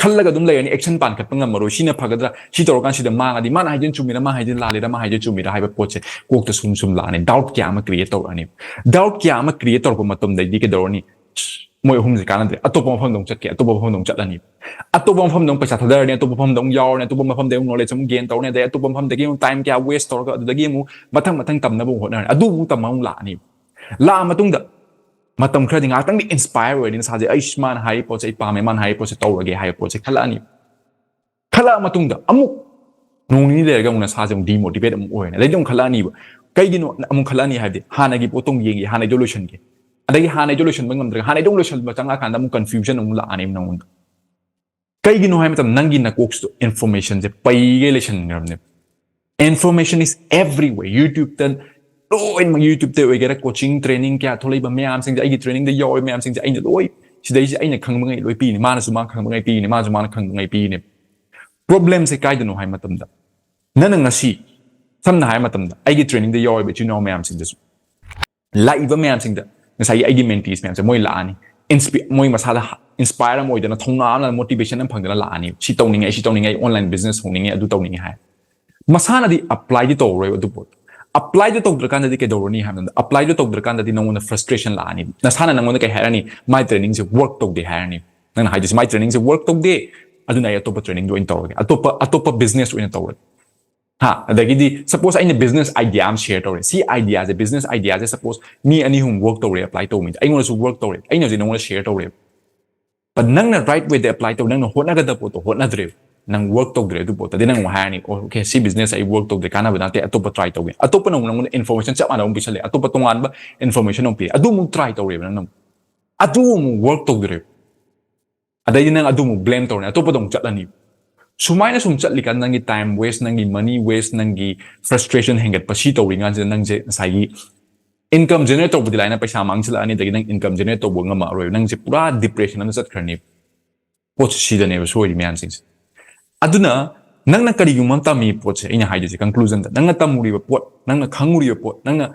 ꯈꯜꯂꯒ ꯑꯗꯨꯝ ꯂꯩꯔꯅꯤ, action ꯄꯥꯟꯈꯠꯄ ꯉꯝꯃꯔꯣꯏ, ꯁꯤꯅ ꯐꯒꯗ꯭ꯔꯥ, ꯁꯤ ꯇꯧꯔꯀꯥꯟꯁꯤꯗ ꯃꯥꯡꯉꯗꯤ, ꯃꯥꯅ ꯍꯥꯏꯗꯣꯏꯅ ꯆꯨꯝꯃꯤꯔꯥ, ꯃꯥ ꯍꯥꯏꯗꯣꯏꯅ ꯂꯥꯜꯂꯤꯔꯥ, ꯃꯥ ꯍꯥꯏꯗꯣꯏꯅ ꯆꯨꯝꯃꯤꯔꯥ ꯍꯥꯏꯕ ꯄꯣꯠꯁꯦ ꯀꯣꯛꯇ ꯁꯨꯝ ꯁꯨꯝ ꯂꯥꯛꯑꯅꯤ, doubt ꯀꯌꯥ ꯑꯃ create ꯇꯧꯔꯛꯑꯅꯤ꯫ Doubt ꯀꯌꯥ ꯑꯃ create ꯇꯧꯔꯛꯄ ꯃꯇꯝꯗꯩꯗꯤ ꯀꯩꯗꯧꯔꯅꯤ? ꯃꯣꯏ ꯑꯍꯨꯝꯁꯦ ꯀꯥꯟꯅꯗ꯭ꯔꯦ, ꯑꯇꯣꯞꯄ ꯃꯐꯝꯗ ꯑꯃꯨꯛ ꯆꯠꯀꯦ, ꯑꯇꯣꯞꯄ ꯃꯐꯝꯗ ꯑꯃꯨꯛ ꯆꯠꯂꯅꯤ, ꯑꯇꯣꯞꯄ ꯃꯐꯝꯗ ꯑꯃꯨꯛ ꯄꯩꯁꯥ ꯊꯥꯗꯔꯅꯤ, ꯑꯇꯣꯞꯄ ꯃꯐꯝꯗ ꯑꯃꯨꯛ ꯌꯥꯎꯔꯅꯤ, ꯑꯇꯣꯞꯄ ꯃꯐꯝꯗ ꯑꯃꯨꯛ knowledge ꯑꯃꯨꯛ gain ꯇꯧꯔꯅꯤ, ꯑꯗꯩ ꯑꯇꯣꯞꯄ ꯃꯐꯝꯗꯒꯤ ꯑꯃꯨꯛ time ꯀꯌꯥ waste ꯇꯧꯔꯒ ꯑꯗꯨꯗꯒꯤ ꯑꯃꯨꯛ ꯃꯊꯪ ꯃꯊꯪ ꯇꯝꯅꯕ ꯑꯃꯨꯛ ꯍꯣꯠꯅꯔꯅꯤ꯫ ꯑꯗꯨ ꯑꯃꯨꯛ ꯇꯝꯕ ꯑꯃꯨꯛ ꯂꯥꯛꯑꯅꯤ꯫ ꯂꯥꯛꯑ ꯃꯇꯨꯡꯗ ꯃꯇꯝ ꯈꯔꯗꯤ ꯉꯥꯏꯍꯥꯛꯇꯪꯗꯤ inspire ꯑꯣꯏꯔꯅꯤ ꯅꯁꯥꯁꯦ, "ꯑꯩꯁ, ꯃꯥꯅ ꯍꯥꯏꯔꯤ ꯄꯣꯠꯁꯦ ꯑꯩ ꯄꯥꯝꯃꯦ, ꯃꯥꯅ ꯍꯥꯏꯔꯤ ꯄꯣꯠꯁꯦ ꯇꯧꯔꯒꯦ" ꯍꯥꯏꯕ ꯄꯣꯠꯁꯦ ꯈꯜꯂꯛꯑꯅꯤ꯫ ꯈꯜꯂꯛꯑ ꯃꯇꯨꯡꯗ ꯑꯃꯨꯛ ꯅꯣꯡ ꯅꯤꯅꯤ ꯂꯩꯔꯒ ꯑꯃꯨꯛ ꯅꯁꯥꯁꯦ ꯑꯃꯨꯛ demotivate ꯑꯃꯨꯛ ꯑꯣꯏꯔꯅꯤ꯫ ꯑꯗꯩꯗꯤ ꯑꯃꯨꯛ ꯈꯜꯂꯛꯑꯅꯤꯕ, ꯀꯩꯒꯤꯅꯣ ꯑꯃꯨꯛ ꯈꯜꯂꯛꯑꯅꯤ ꯍꯥꯏꯕꯗꯤ ꯍꯥꯟꯅꯒꯤ ꯄꯣꯠꯇꯣ ꯑꯃꯨꯛ ꯌꯦꯡꯒꯦ, ꯍꯥꯟꯅꯩꯗꯣ ꯂꯣꯏꯁꯟꯒꯦ, ꯑꯗꯒꯤ ꯍꯥꯟꯅꯩꯗꯣ ꯂꯣꯏꯁꯟꯕ ꯉꯝꯗ꯭ꯔꯒ ꯍꯥꯟꯅꯩꯗꯣ ꯑꯃꯨꯛ ꯂꯣꯏꯁꯟꯕ ꯆꯪꯉꯛꯑꯀꯥꯟꯗ ꯑꯃꯨꯛ confusion ꯑꯃꯨꯛ ꯂꯥꯛꯑꯅꯤꯕ ꯅꯉꯣꯟꯗ꯫ ꯀꯩꯒꯤꯅꯣ ꯍꯥꯏꯕ ꯃꯇꯝꯗ ꯅꯪꯒꯤ ꯅꯀꯣꯛꯁꯤꯗ informationꯁꯦ ꯄꯩꯒꯩ ꯂꯩꯁꯟꯈ꯭ꯔꯕꯅꯦ꯫ Information is everywhere꯫ YouTubeꯇ ꯂꯣꯏꯅꯃꯛ, YouTubeꯇ ꯑꯣꯏꯒꯦꯔꯥ, coaching training ꯀꯌꯥ ꯊꯣꯛꯂꯛꯏꯕ ꯃꯌꯥꯝꯁꯤꯡꯁꯦ, ꯑꯩꯒꯤ trainingꯗ ꯌꯥꯎꯔꯤꯕ ꯃꯌꯥꯝꯁꯤꯡꯁꯦ ꯑꯩꯅ ꯂꯣꯏ, ꯁꯤꯗꯩꯁꯤꯗ ꯑꯩꯅ ꯈꯪꯕꯉꯩ ꯂꯣꯏ ꯄꯤꯔꯤꯅꯤ, ꯃꯥꯅꯁꯨ ꯃꯥꯅ ꯈꯪꯕꯉꯩ ꯄꯤꯔꯤꯅꯤ, ꯃꯥꯅꯁꯨ ꯃꯥꯅ ꯈꯪꯕꯉꯩ ꯄꯤꯔꯤꯅꯤ꯫ Problemꯁꯦ ꯀꯥꯏꯗꯅꯣ ꯍꯥꯏꯕ ꯃꯇꯝꯗ, ꯅꯪꯅ ꯉꯁꯤ, ꯁꯝꯅ ꯍꯥꯏꯔꯕ ꯃꯇꯝꯗ, ꯑꯩꯒꯤ trainingꯗ ꯌꯥꯎꯔꯤꯕ ꯏꯆꯤꯟ ꯏꯅꯥꯎ ꯃꯌꯥꯝꯁꯤꯡꯗꯁꯨ, ꯂꯥꯛꯏꯕ ꯃꯌꯥꯝꯁꯤꯡꯗ, ꯉꯁꯥꯏꯒꯤ ꯑꯩꯒꯤ mentees ꯃꯌꯥꯝꯁꯦ ꯃꯣꯏ ꯂꯥꯛꯑꯅꯤ, ꯃꯣꯏ ꯃꯁꯥꯗ inspire ꯑꯃ ꯑꯣꯏꯗꯅ, ꯊꯧꯅꯥ ꯑꯃ, motivation ꯑꯃ ꯐꯪꯗꯅ ꯂꯥꯛꯑꯅꯤ꯫ "ꯁꯤ ꯇꯧꯅꯤꯡꯉꯦ, ꯑꯩ ꯁꯤ ꯇꯧꯅꯤꯡꯉꯦ, ꯑꯩ online business ꯍꯧꯅꯤꯡꯉꯦ, ꯑꯗꯨ ꯇꯧꯅꯤꯡꯉꯦ" ꯍꯥꯏ꯫ ꯃꯁꯥꯅꯗꯤ applyꯗꯤ ꯇꯧꯔꯔꯣꯏꯕ ꯑꯗꯨ ꯄꯣꯠꯇꯣ꯫ Applyꯗꯨ ꯇꯧꯗ꯭ꯔꯀꯥꯟꯗꯗꯤ ꯀꯩꯗꯧꯔꯅꯤ ꯍꯥꯏꯕ ꯃꯇꯝꯗ, applyꯗꯨ ꯇꯧꯗ꯭ꯔꯀꯥꯟꯗꯗꯤ ꯅꯉꯣꯟꯗ frustration ꯂꯥꯛꯑꯅꯤ꯫ ꯅꯁꯥꯅ ꯅꯉꯣꯟꯗ ꯀꯩ ꯍꯥꯏꯔꯅꯤ? "My trainingꯁꯦ work ꯇꯧꯗꯦ" ꯍꯥꯏꯔꯅꯤ꯫ ꯅꯪꯅ ꯍꯥꯏꯗꯣꯏꯁꯦ, "My trainingꯁꯦ work ꯇꯧꯗꯦ, ꯑꯗꯨꯅ ꯑꯩ ꯑꯇꯣꯞꯄ trainingꯗꯣ ꯑꯣꯏꯅ ꯇꯧꯔꯒꯦ, ꯑꯇꯣꯞꯄ, ꯑꯇꯣꯞꯄ business ꯑꯣꯏꯅ ꯇꯧꯔꯒꯦ"꯫ ꯍꯥ? ꯑꯗꯒꯤꯗꯤ suppose ꯑꯩꯅ business idea ꯑꯃ share ꯇꯧꯔꯦ꯫ ꯁꯤ ideaꯁꯦ, business ideaꯁꯦ suppose ꯃꯤ ꯑꯅꯤ ꯑꯍꯨꯝ work ꯇꯧꯔꯦ, apply ꯇꯧꯕ ꯃꯤꯗ꯫ ꯑꯩꯉꯣꯟꯗꯁꯨ work ꯇꯧꯔꯦ꯫ ꯑꯩꯅ ꯍꯧꯖꯤꯛ ꯅꯉꯣꯟꯗ share ꯇꯧꯔꯦ꯫ But ꯅꯪꯅ right wayꯗ apply ꯇꯧ, ꯅꯪꯅ ꯍꯣꯠꯅꯒꯗꯕ ꯄꯣꯠꯇꯣ ꯍꯣꯠꯅꯗ꯭ꯔꯦ꯫ ꯅꯪ work ꯇꯧꯗ꯭ꯔꯦ ꯑꯗꯨ ꯄꯣꯠꯇꯗꯤ꯫ ꯅꯪ ꯑꯃꯨꯛ ꯍꯥꯏꯔꯅꯤ, "ꯑꯣ, okay, ꯁꯤ business ꯑꯩ work ꯇꯧꯗ꯭ꯔꯦ, ꯀꯥꯟꯅꯕ ꯅꯠꯇꯦ, ꯑꯇꯣꯞꯄ try ꯇꯧꯒꯦ"꯫ ꯑꯇꯣꯞꯄꯅ ꯑꯃꯨꯛ ꯅꯉꯣꯟꯗ information ꯆꯞ ꯃꯥꯟꯅꯕ ꯑꯃꯨꯛ ꯄꯤꯁꯜꯂꯦ, ꯑꯇꯣꯞꯄ ꯇꯣꯉꯥꯟꯕ information ꯑꯃꯨꯛ ꯄꯤꯔꯦ, ꯑꯗꯨ ꯑꯃꯨꯛ try ꯇꯧꯔꯦꯕ ꯅꯪꯅ ꯑꯃꯨꯛ꯫ ꯑꯗꯨ ꯑꯃꯨꯛ work ꯇꯧꯗ꯭ꯔꯦꯕ꯫ ꯑꯗꯩꯗꯤ ꯅꯪ ꯑꯗꯨ ꯑꯃꯨꯛ blame ꯇꯧꯔꯅꯤ, ꯑꯇꯣꯞꯄꯗ ꯑꯃꯨꯛ ꯆꯠꯂꯅꯤ꯫ ꯁꯨꯃꯥꯏꯅ ꯁꯨꯝ ꯆꯠꯂꯤꯀꯥꯟꯗ ꯅꯪꯒꯤ time waste, ꯅꯪꯒꯤ money waste, ꯅꯪꯒꯤ frustration ꯍꯦꯟꯒꯠꯄ, ꯁꯤ ꯇꯧꯔꯤ ꯀꯥꯟꯁꯤꯗ ꯅꯪꯁꯦ ꯉꯁꯥꯏꯒꯤ income generate ꯇꯧꯕꯗꯤ ꯂꯥꯏꯅ ꯄꯩꯁꯥ ꯃꯥꯡꯁꯤꯜꯂꯛꯑꯅꯤ, ꯑꯗꯒꯤ ꯅꯪ income generate ꯇꯧꯕ ꯉꯝꯃꯛꯑꯔꯣꯏ, ꯅꯪꯁꯦ ꯄꯨꯔꯥ depression ꯑꯃ ꯆꯠꯈ꯭ꯔꯅꯤ꯫ ꯄꯣꯠꯁꯦ ꯁꯤꯗꯅꯦꯕ ꯁꯣꯏꯔꯤ ꯃꯌꯥꯝꯁꯤꯡꯁꯦ꯫ ꯑꯗꯨꯅ ꯅꯪꯅ ꯀꯔꯤꯒꯨꯝꯕ ꯑꯃ ꯇꯝꯃꯤ ꯄꯣꯠꯁꯦ, ꯑꯩꯅ ꯍꯥꯏꯗꯣꯏꯁꯦ conclusionꯗ, ꯅꯪꯅ ꯇꯝꯃꯨꯔꯤꯕ ꯄꯣꯠ, ꯅꯪꯅ ꯈꯪꯉꯨꯔꯤꯕ ꯄꯣꯠ, ꯅꯪꯅ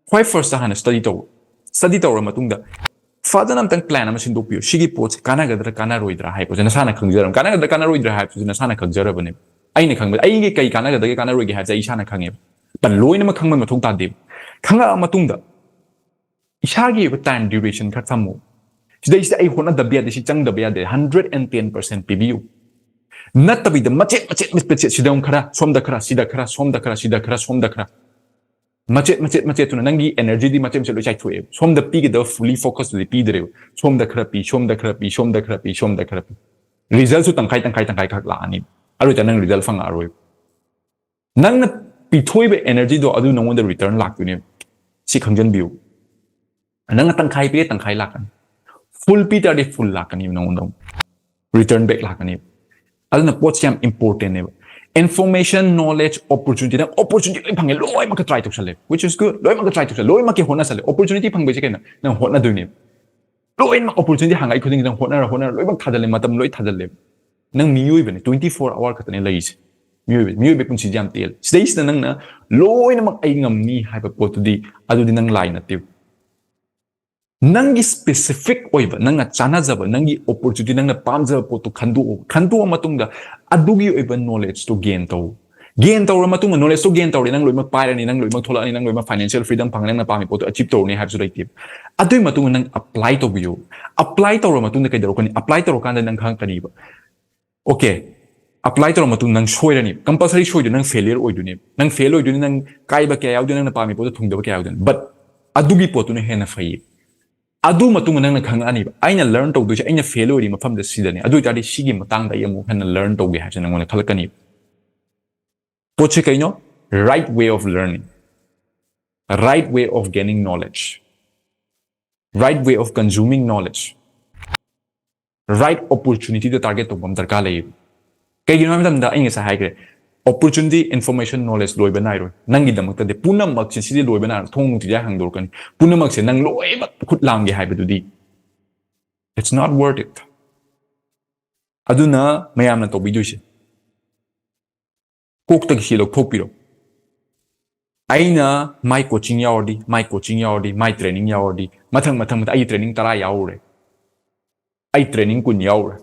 ꯈ꯭ꯋꯥꯏ firstꯇ ꯍꯥꯟꯅ study ꯇꯧ꯫ Study ꯇꯧꯔ ꯃꯇꯨꯡꯗ ꯐꯖꯅ ꯑꯝꯇꯪ plan ꯑꯃ ꯁꯤꯟꯗꯣꯛꯄꯤꯌꯨ꯫ ꯁꯤꯒꯤ ꯄꯣꯠꯁꯦ ꯀꯥꯟꯅꯒꯗ꯭ꯔꯥ ꯀꯥꯟꯅꯔꯣꯏꯗ꯭ꯔꯥ ꯍꯥꯏꯕꯁꯦ ꯅꯁꯥꯅ ꯈꯪꯖꯔꯕ, ꯀꯥꯟꯅꯒꯗ꯭ꯔꯥ ꯀꯥꯟꯅꯔꯣꯏꯗ꯭ꯔꯥ ꯍꯥꯏꯕꯁꯦ ꯅꯁꯥꯅ ꯈꯪꯖꯔꯕꯅꯦꯕ꯫ ꯑꯩꯅ ꯈꯪꯕ, ꯑꯩꯒꯤ ꯀꯩ ꯀꯥꯟꯅꯒꯗꯒꯦ ꯀꯥꯟꯅꯔꯣꯏꯒꯦ ꯍꯥꯏꯕꯁꯦ ꯑꯩ ꯏꯁꯥꯅ ꯈꯪꯉꯦꯕ꯫ But ꯂꯣꯏꯅꯃꯛ ꯈꯪꯕ ꯃꯊꯧ ꯇꯥꯗꯦꯕ꯫ ꯈꯪꯉꯛꯑ ꯃꯇꯨꯡꯗ ꯏꯁꯥꯒꯤ ꯑꯣꯏꯕ time duration ꯈꯔ ꯊꯝꯃꯨ꯫ ꯁꯤꯗꯩꯁꯤꯗ ꯑꯩ ꯍꯣꯠꯅꯗꯕ ꯌꯥꯗꯦ, ꯁꯤ ꯆꯪꯗꯕ ꯌꯥꯗꯦ, hundred and ten percent ꯄꯤꯕꯤꯌꯨ꯫ ꯅꯠꯇꯕꯤꯗ ꯃꯆꯦꯠ ꯃꯆꯦꯠ ꯃꯆꯦꯠ ꯃꯆꯦꯠ, ꯁꯤꯗ ꯑꯃꯨꯛ ꯈꯔ, ꯁꯣꯝꯗ ꯈꯔ, ꯁꯤꯗ ꯈꯔ, ꯁꯣꯝꯗ ꯈꯔ, ꯁꯤꯗ ꯈꯔ, ꯁꯣꯝꯗ ꯈꯔ, ꯃꯆꯦꯠ ꯃꯆꯦꯠ ꯃꯆꯦꯠꯇꯨꯅ ꯅꯪꯒꯤ energyꯗꯤ ꯃꯆꯦꯠ ꯃꯆꯦꯠ ꯂꯣꯏ ꯆꯥꯏꯊꯣꯛꯑꯦꯕ꯫ ꯁꯣꯝꯗ ꯄꯤꯒꯗꯕ fully focusꯇꯨꯗꯤ ꯄꯤꯗ꯭ꯔꯦꯕ꯫ ꯁꯣꯝꯗ ꯈꯔ ꯄꯤ, ꯁꯣꯝꯗ ꯈꯔ ꯄꯤ, ꯁꯣꯝꯗ ꯈꯔ ꯄꯤ, ꯁꯣꯝꯗ ꯈꯔ ꯄꯤ꯫ Resultꯁꯨ ꯇꯪꯈꯥꯏ ꯇꯪꯈꯥꯏ ꯇꯪꯈꯥꯏ ꯈꯛ ꯂꯥꯛꯑꯅꯤ꯫ ꯑꯗꯨ ꯑꯣꯏꯇꯥꯔꯗꯤ ꯅꯪ result ꯐꯪꯉꯛꯑꯔꯣꯏꯕ꯫ ꯅꯪꯅ ꯄꯤꯊꯣꯛꯏꯕ energyꯗꯣ ꯑꯗꯨ ꯅꯉꯣꯟꯗ return ꯂꯥꯛꯇꯣꯏꯅꯦꯕ꯫ ꯁꯤ ꯈꯪꯖꯟꯕꯤꯌꯨ꯫ ꯅꯪꯅ ꯇꯪꯈꯥꯏ ꯄꯤꯔꯦ, ꯇꯪꯈꯥꯏ ꯂꯥꯛꯀꯅꯤ꯫ Full ꯄꯤ ꯇꯥꯔꯗꯤ full ꯂꯥꯛꯀꯅꯤ ꯅꯉꯣꯟꯗ ꯑꯃꯨꯛ꯫ Return back ꯂꯥꯛꯀꯅꯦꯕ꯫ ꯑꯗꯨꯅ ꯄꯣꯠꯁꯦ ꯌꯥꯝ important ꯅꯦꯕ꯫ Information, knowledge, opportunity, ꯅꯪ opportunity ꯂꯣꯏ ꯐꯪꯉꯦ, ꯂꯣꯏꯅꯃꯛꯀ try ꯇꯧꯁꯜꯂꯦ, which is good, ꯂꯣꯏꯅꯃꯛꯀ try ꯇꯧꯁꯜꯂꯦ, ꯂꯣꯏꯅꯃꯛꯀꯤ ꯍꯣꯠꯅꯁꯜꯂꯦ, opportunity ꯐꯪꯕꯩꯁꯦ ꯀꯩꯅꯣ? ꯅꯪ ꯍꯣꯠꯅꯗꯣꯏꯅꯦꯕ꯫ ꯂꯣꯏꯅꯃꯛ opportunity ꯍꯥꯡꯉꯛꯏ ꯈꯨꯗꯤꯡꯒꯤ ꯅꯪ ꯍꯣꯠꯅꯔ ꯍꯣꯠꯅꯔ ꯂꯣꯏꯅꯃꯛ ꯊꯥꯖꯜꯂꯦ, ꯃꯇꯝ ꯂꯣꯏ ꯊꯥꯖꯜꯂꯦꯕ꯫ ꯅꯪ ꯃꯤꯑꯣꯏꯕꯅꯤ, twenty four hour ꯈꯛꯇꯅꯦ ꯂꯩꯔꯤꯁꯦ꯫ ꯃꯤꯑꯣꯏꯕ, ꯃꯤꯑꯣꯏꯕꯒꯤ ꯄꯨꯟꯁꯤꯁꯦ ꯌꯥꯝ ꯇꯦꯜꯂꯦ꯫ ꯁꯤꯗꯩꯁꯤꯗ ꯅꯪꯅ ꯂꯣꯏꯅꯃꯛ ꯑꯩ ꯉꯝꯅꯤ ꯍꯥꯏꯕ ꯄꯣꯠꯇꯨꯗꯤ, ꯑꯗꯨꯗꯤ ꯅꯪ ꯂꯥꯏ ꯅꯠꯇꯦꯕ꯫ ꯅꯪꯒꯤ specific ꯑꯣꯏꯕ, ꯅꯪꯅ ꯆꯥꯟꯅꯖꯕ, ꯅꯪꯒꯤ opportunity, ꯅꯪꯅ ꯄꯥꯝꯖꯕ ꯄꯣꯠꯇꯣ ꯈꯟꯗꯣꯛꯑꯣ꯫ ꯈꯟꯗꯣꯛꯑ ꯃꯇꯨꯡꯗ ꯑꯗꯨꯒꯤ ꯑꯣꯏꯕ knowledge ꯇꯣ gain ꯇꯧ꯫ Gain ꯇꯧꯔ ꯃꯇꯨꯡꯗ, knowledge ꯇꯣ gain ꯇꯧꯔꯦ, ꯅꯪ ꯂꯣꯏꯅꯃꯛ ꯄꯥꯏꯔꯅꯤ, ꯅꯪ ꯂꯣꯏꯅꯃꯛ ꯊꯣꯛꯂꯛꯑꯅꯤ, ꯅꯪ ꯂꯣꯏꯅꯃꯛ financial freedom ꯐꯪꯉꯅꯤ, ꯅꯪꯅ ꯄꯥꯝꯃꯤ ꯄꯣꯠꯇꯣ achieve ꯇꯧꯔꯅꯤ ꯍꯥꯏꯕꯁꯨ ꯂꯩꯇꯦꯕ꯫ ꯑꯗꯨꯒꯤ ꯃꯇꯨꯡꯗ ꯅꯪ apply ꯇꯧꯕꯤꯌꯨ꯫ Apply ꯇꯧꯔ ꯃꯇꯨꯡꯗ ꯀꯩꯗꯧꯔꯛꯀꯅꯤ? Apply ꯇꯧꯔꯀꯥꯟꯗ ꯅꯪ ꯈꯪꯉꯛꯀꯅꯤꯕ꯫ Okay, apply ꯇꯧꯔ ꯃꯇꯨꯡꯗ ꯅꯪ ꯁꯣꯏꯔꯅꯤ, compulsory ꯁꯣꯏꯗꯣꯏ, ꯅꯪ failure ꯑꯣꯏꯗꯣꯏꯅꯦ, ꯅꯪ fail ꯑꯣꯏꯗꯣꯏꯅꯤ, ꯅꯪ ꯀꯥꯏꯕ ꯀꯌꯥ ꯌꯥꯎꯗꯣꯏꯅꯤ, ꯅꯪꯅ ꯄꯥꯝꯃꯤ ꯄꯣꯠꯇꯣ ꯊꯨꯡꯗꯕ ꯀꯌꯥ ꯌꯥꯎꯗꯣꯏꯅꯤ, but ꯑꯗꯨꯒꯤ ꯄꯣꯠꯇꯨꯅ ꯍꯦꯟꯅ ꯐꯩꯌꯦ꯫ ꯑꯗꯨ ꯃꯇꯨꯡꯗ ꯅꯪꯅ ꯈꯪꯉꯛꯑꯅꯤꯕ, "ꯑꯩꯅ learn ꯇꯧꯗꯣꯏꯁꯦ, ꯑꯩꯅ fail ꯑꯣꯏꯔꯤ ꯃꯐꯝꯗ ꯁꯤꯗꯅꯤ, ꯑꯗꯨ ꯑꯣꯏꯇꯥꯔꯗꯤ ꯁꯤꯒꯤ ꯃꯇꯥꯡꯗ ꯑꯩ ꯑꯃꯨꯛ ꯍꯦꯟꯅ learn ꯇꯧꯒꯦ" ꯍꯥꯏꯕꯁꯦ ꯅꯪꯉꯣꯟꯗ ꯈꯜꯂꯛꯀꯅꯤ꯫ ꯄꯣꯠꯁꯦ ꯀꯩꯅꯣ? Right way of learning, right way of gaining knowledge, right way of consuming knowledge, right opportunity the target ꯇꯧꯕ ꯑꯃ ꯗꯔꯀꯥꯔ ꯂꯩꯌꯦꯕ꯫ ꯀꯩꯒꯤꯅꯣ ꯍꯥꯏꯕ ꯃꯇꯝꯗ, ꯑꯩ ꯉꯁꯥꯏ ꯍꯥꯏꯈ꯭ꯔꯦ, opportunity, information, knowledge ꯂꯣꯏꯕ ꯅꯥꯏꯔꯣꯏ꯫ ꯅꯪꯒꯤꯗꯃꯛꯇꯗꯤ ꯄꯨꯝꯅꯃꯛꯁꯦ ꯁꯤꯗꯤ ꯂꯣꯏꯕ ꯅꯥꯏꯔꯣꯏ, ꯊꯣꯡ ꯅꯨꯡꯇꯤꯖꯥꯏ ꯍꯥꯡꯗꯣꯔꯛꯀꯅꯤ꯫ ꯄꯨꯝꯅꯃꯛꯁꯦ ꯅꯪ ꯂꯣꯏꯅꯃꯛ ꯈꯨꯠ ꯂꯥꯝꯒꯦ ꯍꯥꯏꯕꯗꯨꯗꯤ, it's not worth it꯫ ꯑꯗꯨꯅ ꯃꯌꯥꯝꯅ ꯇꯧꯕꯤꯗꯣꯏꯁꯦ, ꯀꯣꯛꯇꯒꯤ ꯁꯤ ꯂꯧꯊꯣꯛꯄꯤꯔꯣ꯫ ꯑꯩꯅ my coaching ꯌꯥꯎꯔꯗꯤ, my coaching ꯌꯥꯎꯔꯗꯤ, my training ꯌꯥꯎꯔꯗꯤ, ꯃꯊꯪ ꯃꯊꯪ ꯃꯊꯪ ꯑꯩ training ꯇꯔꯥ ꯌꯥꯎꯔꯨꯔꯦ, ꯑꯩ training ꯀꯨꯟ ꯌꯥꯎꯔꯨꯔꯦ꯫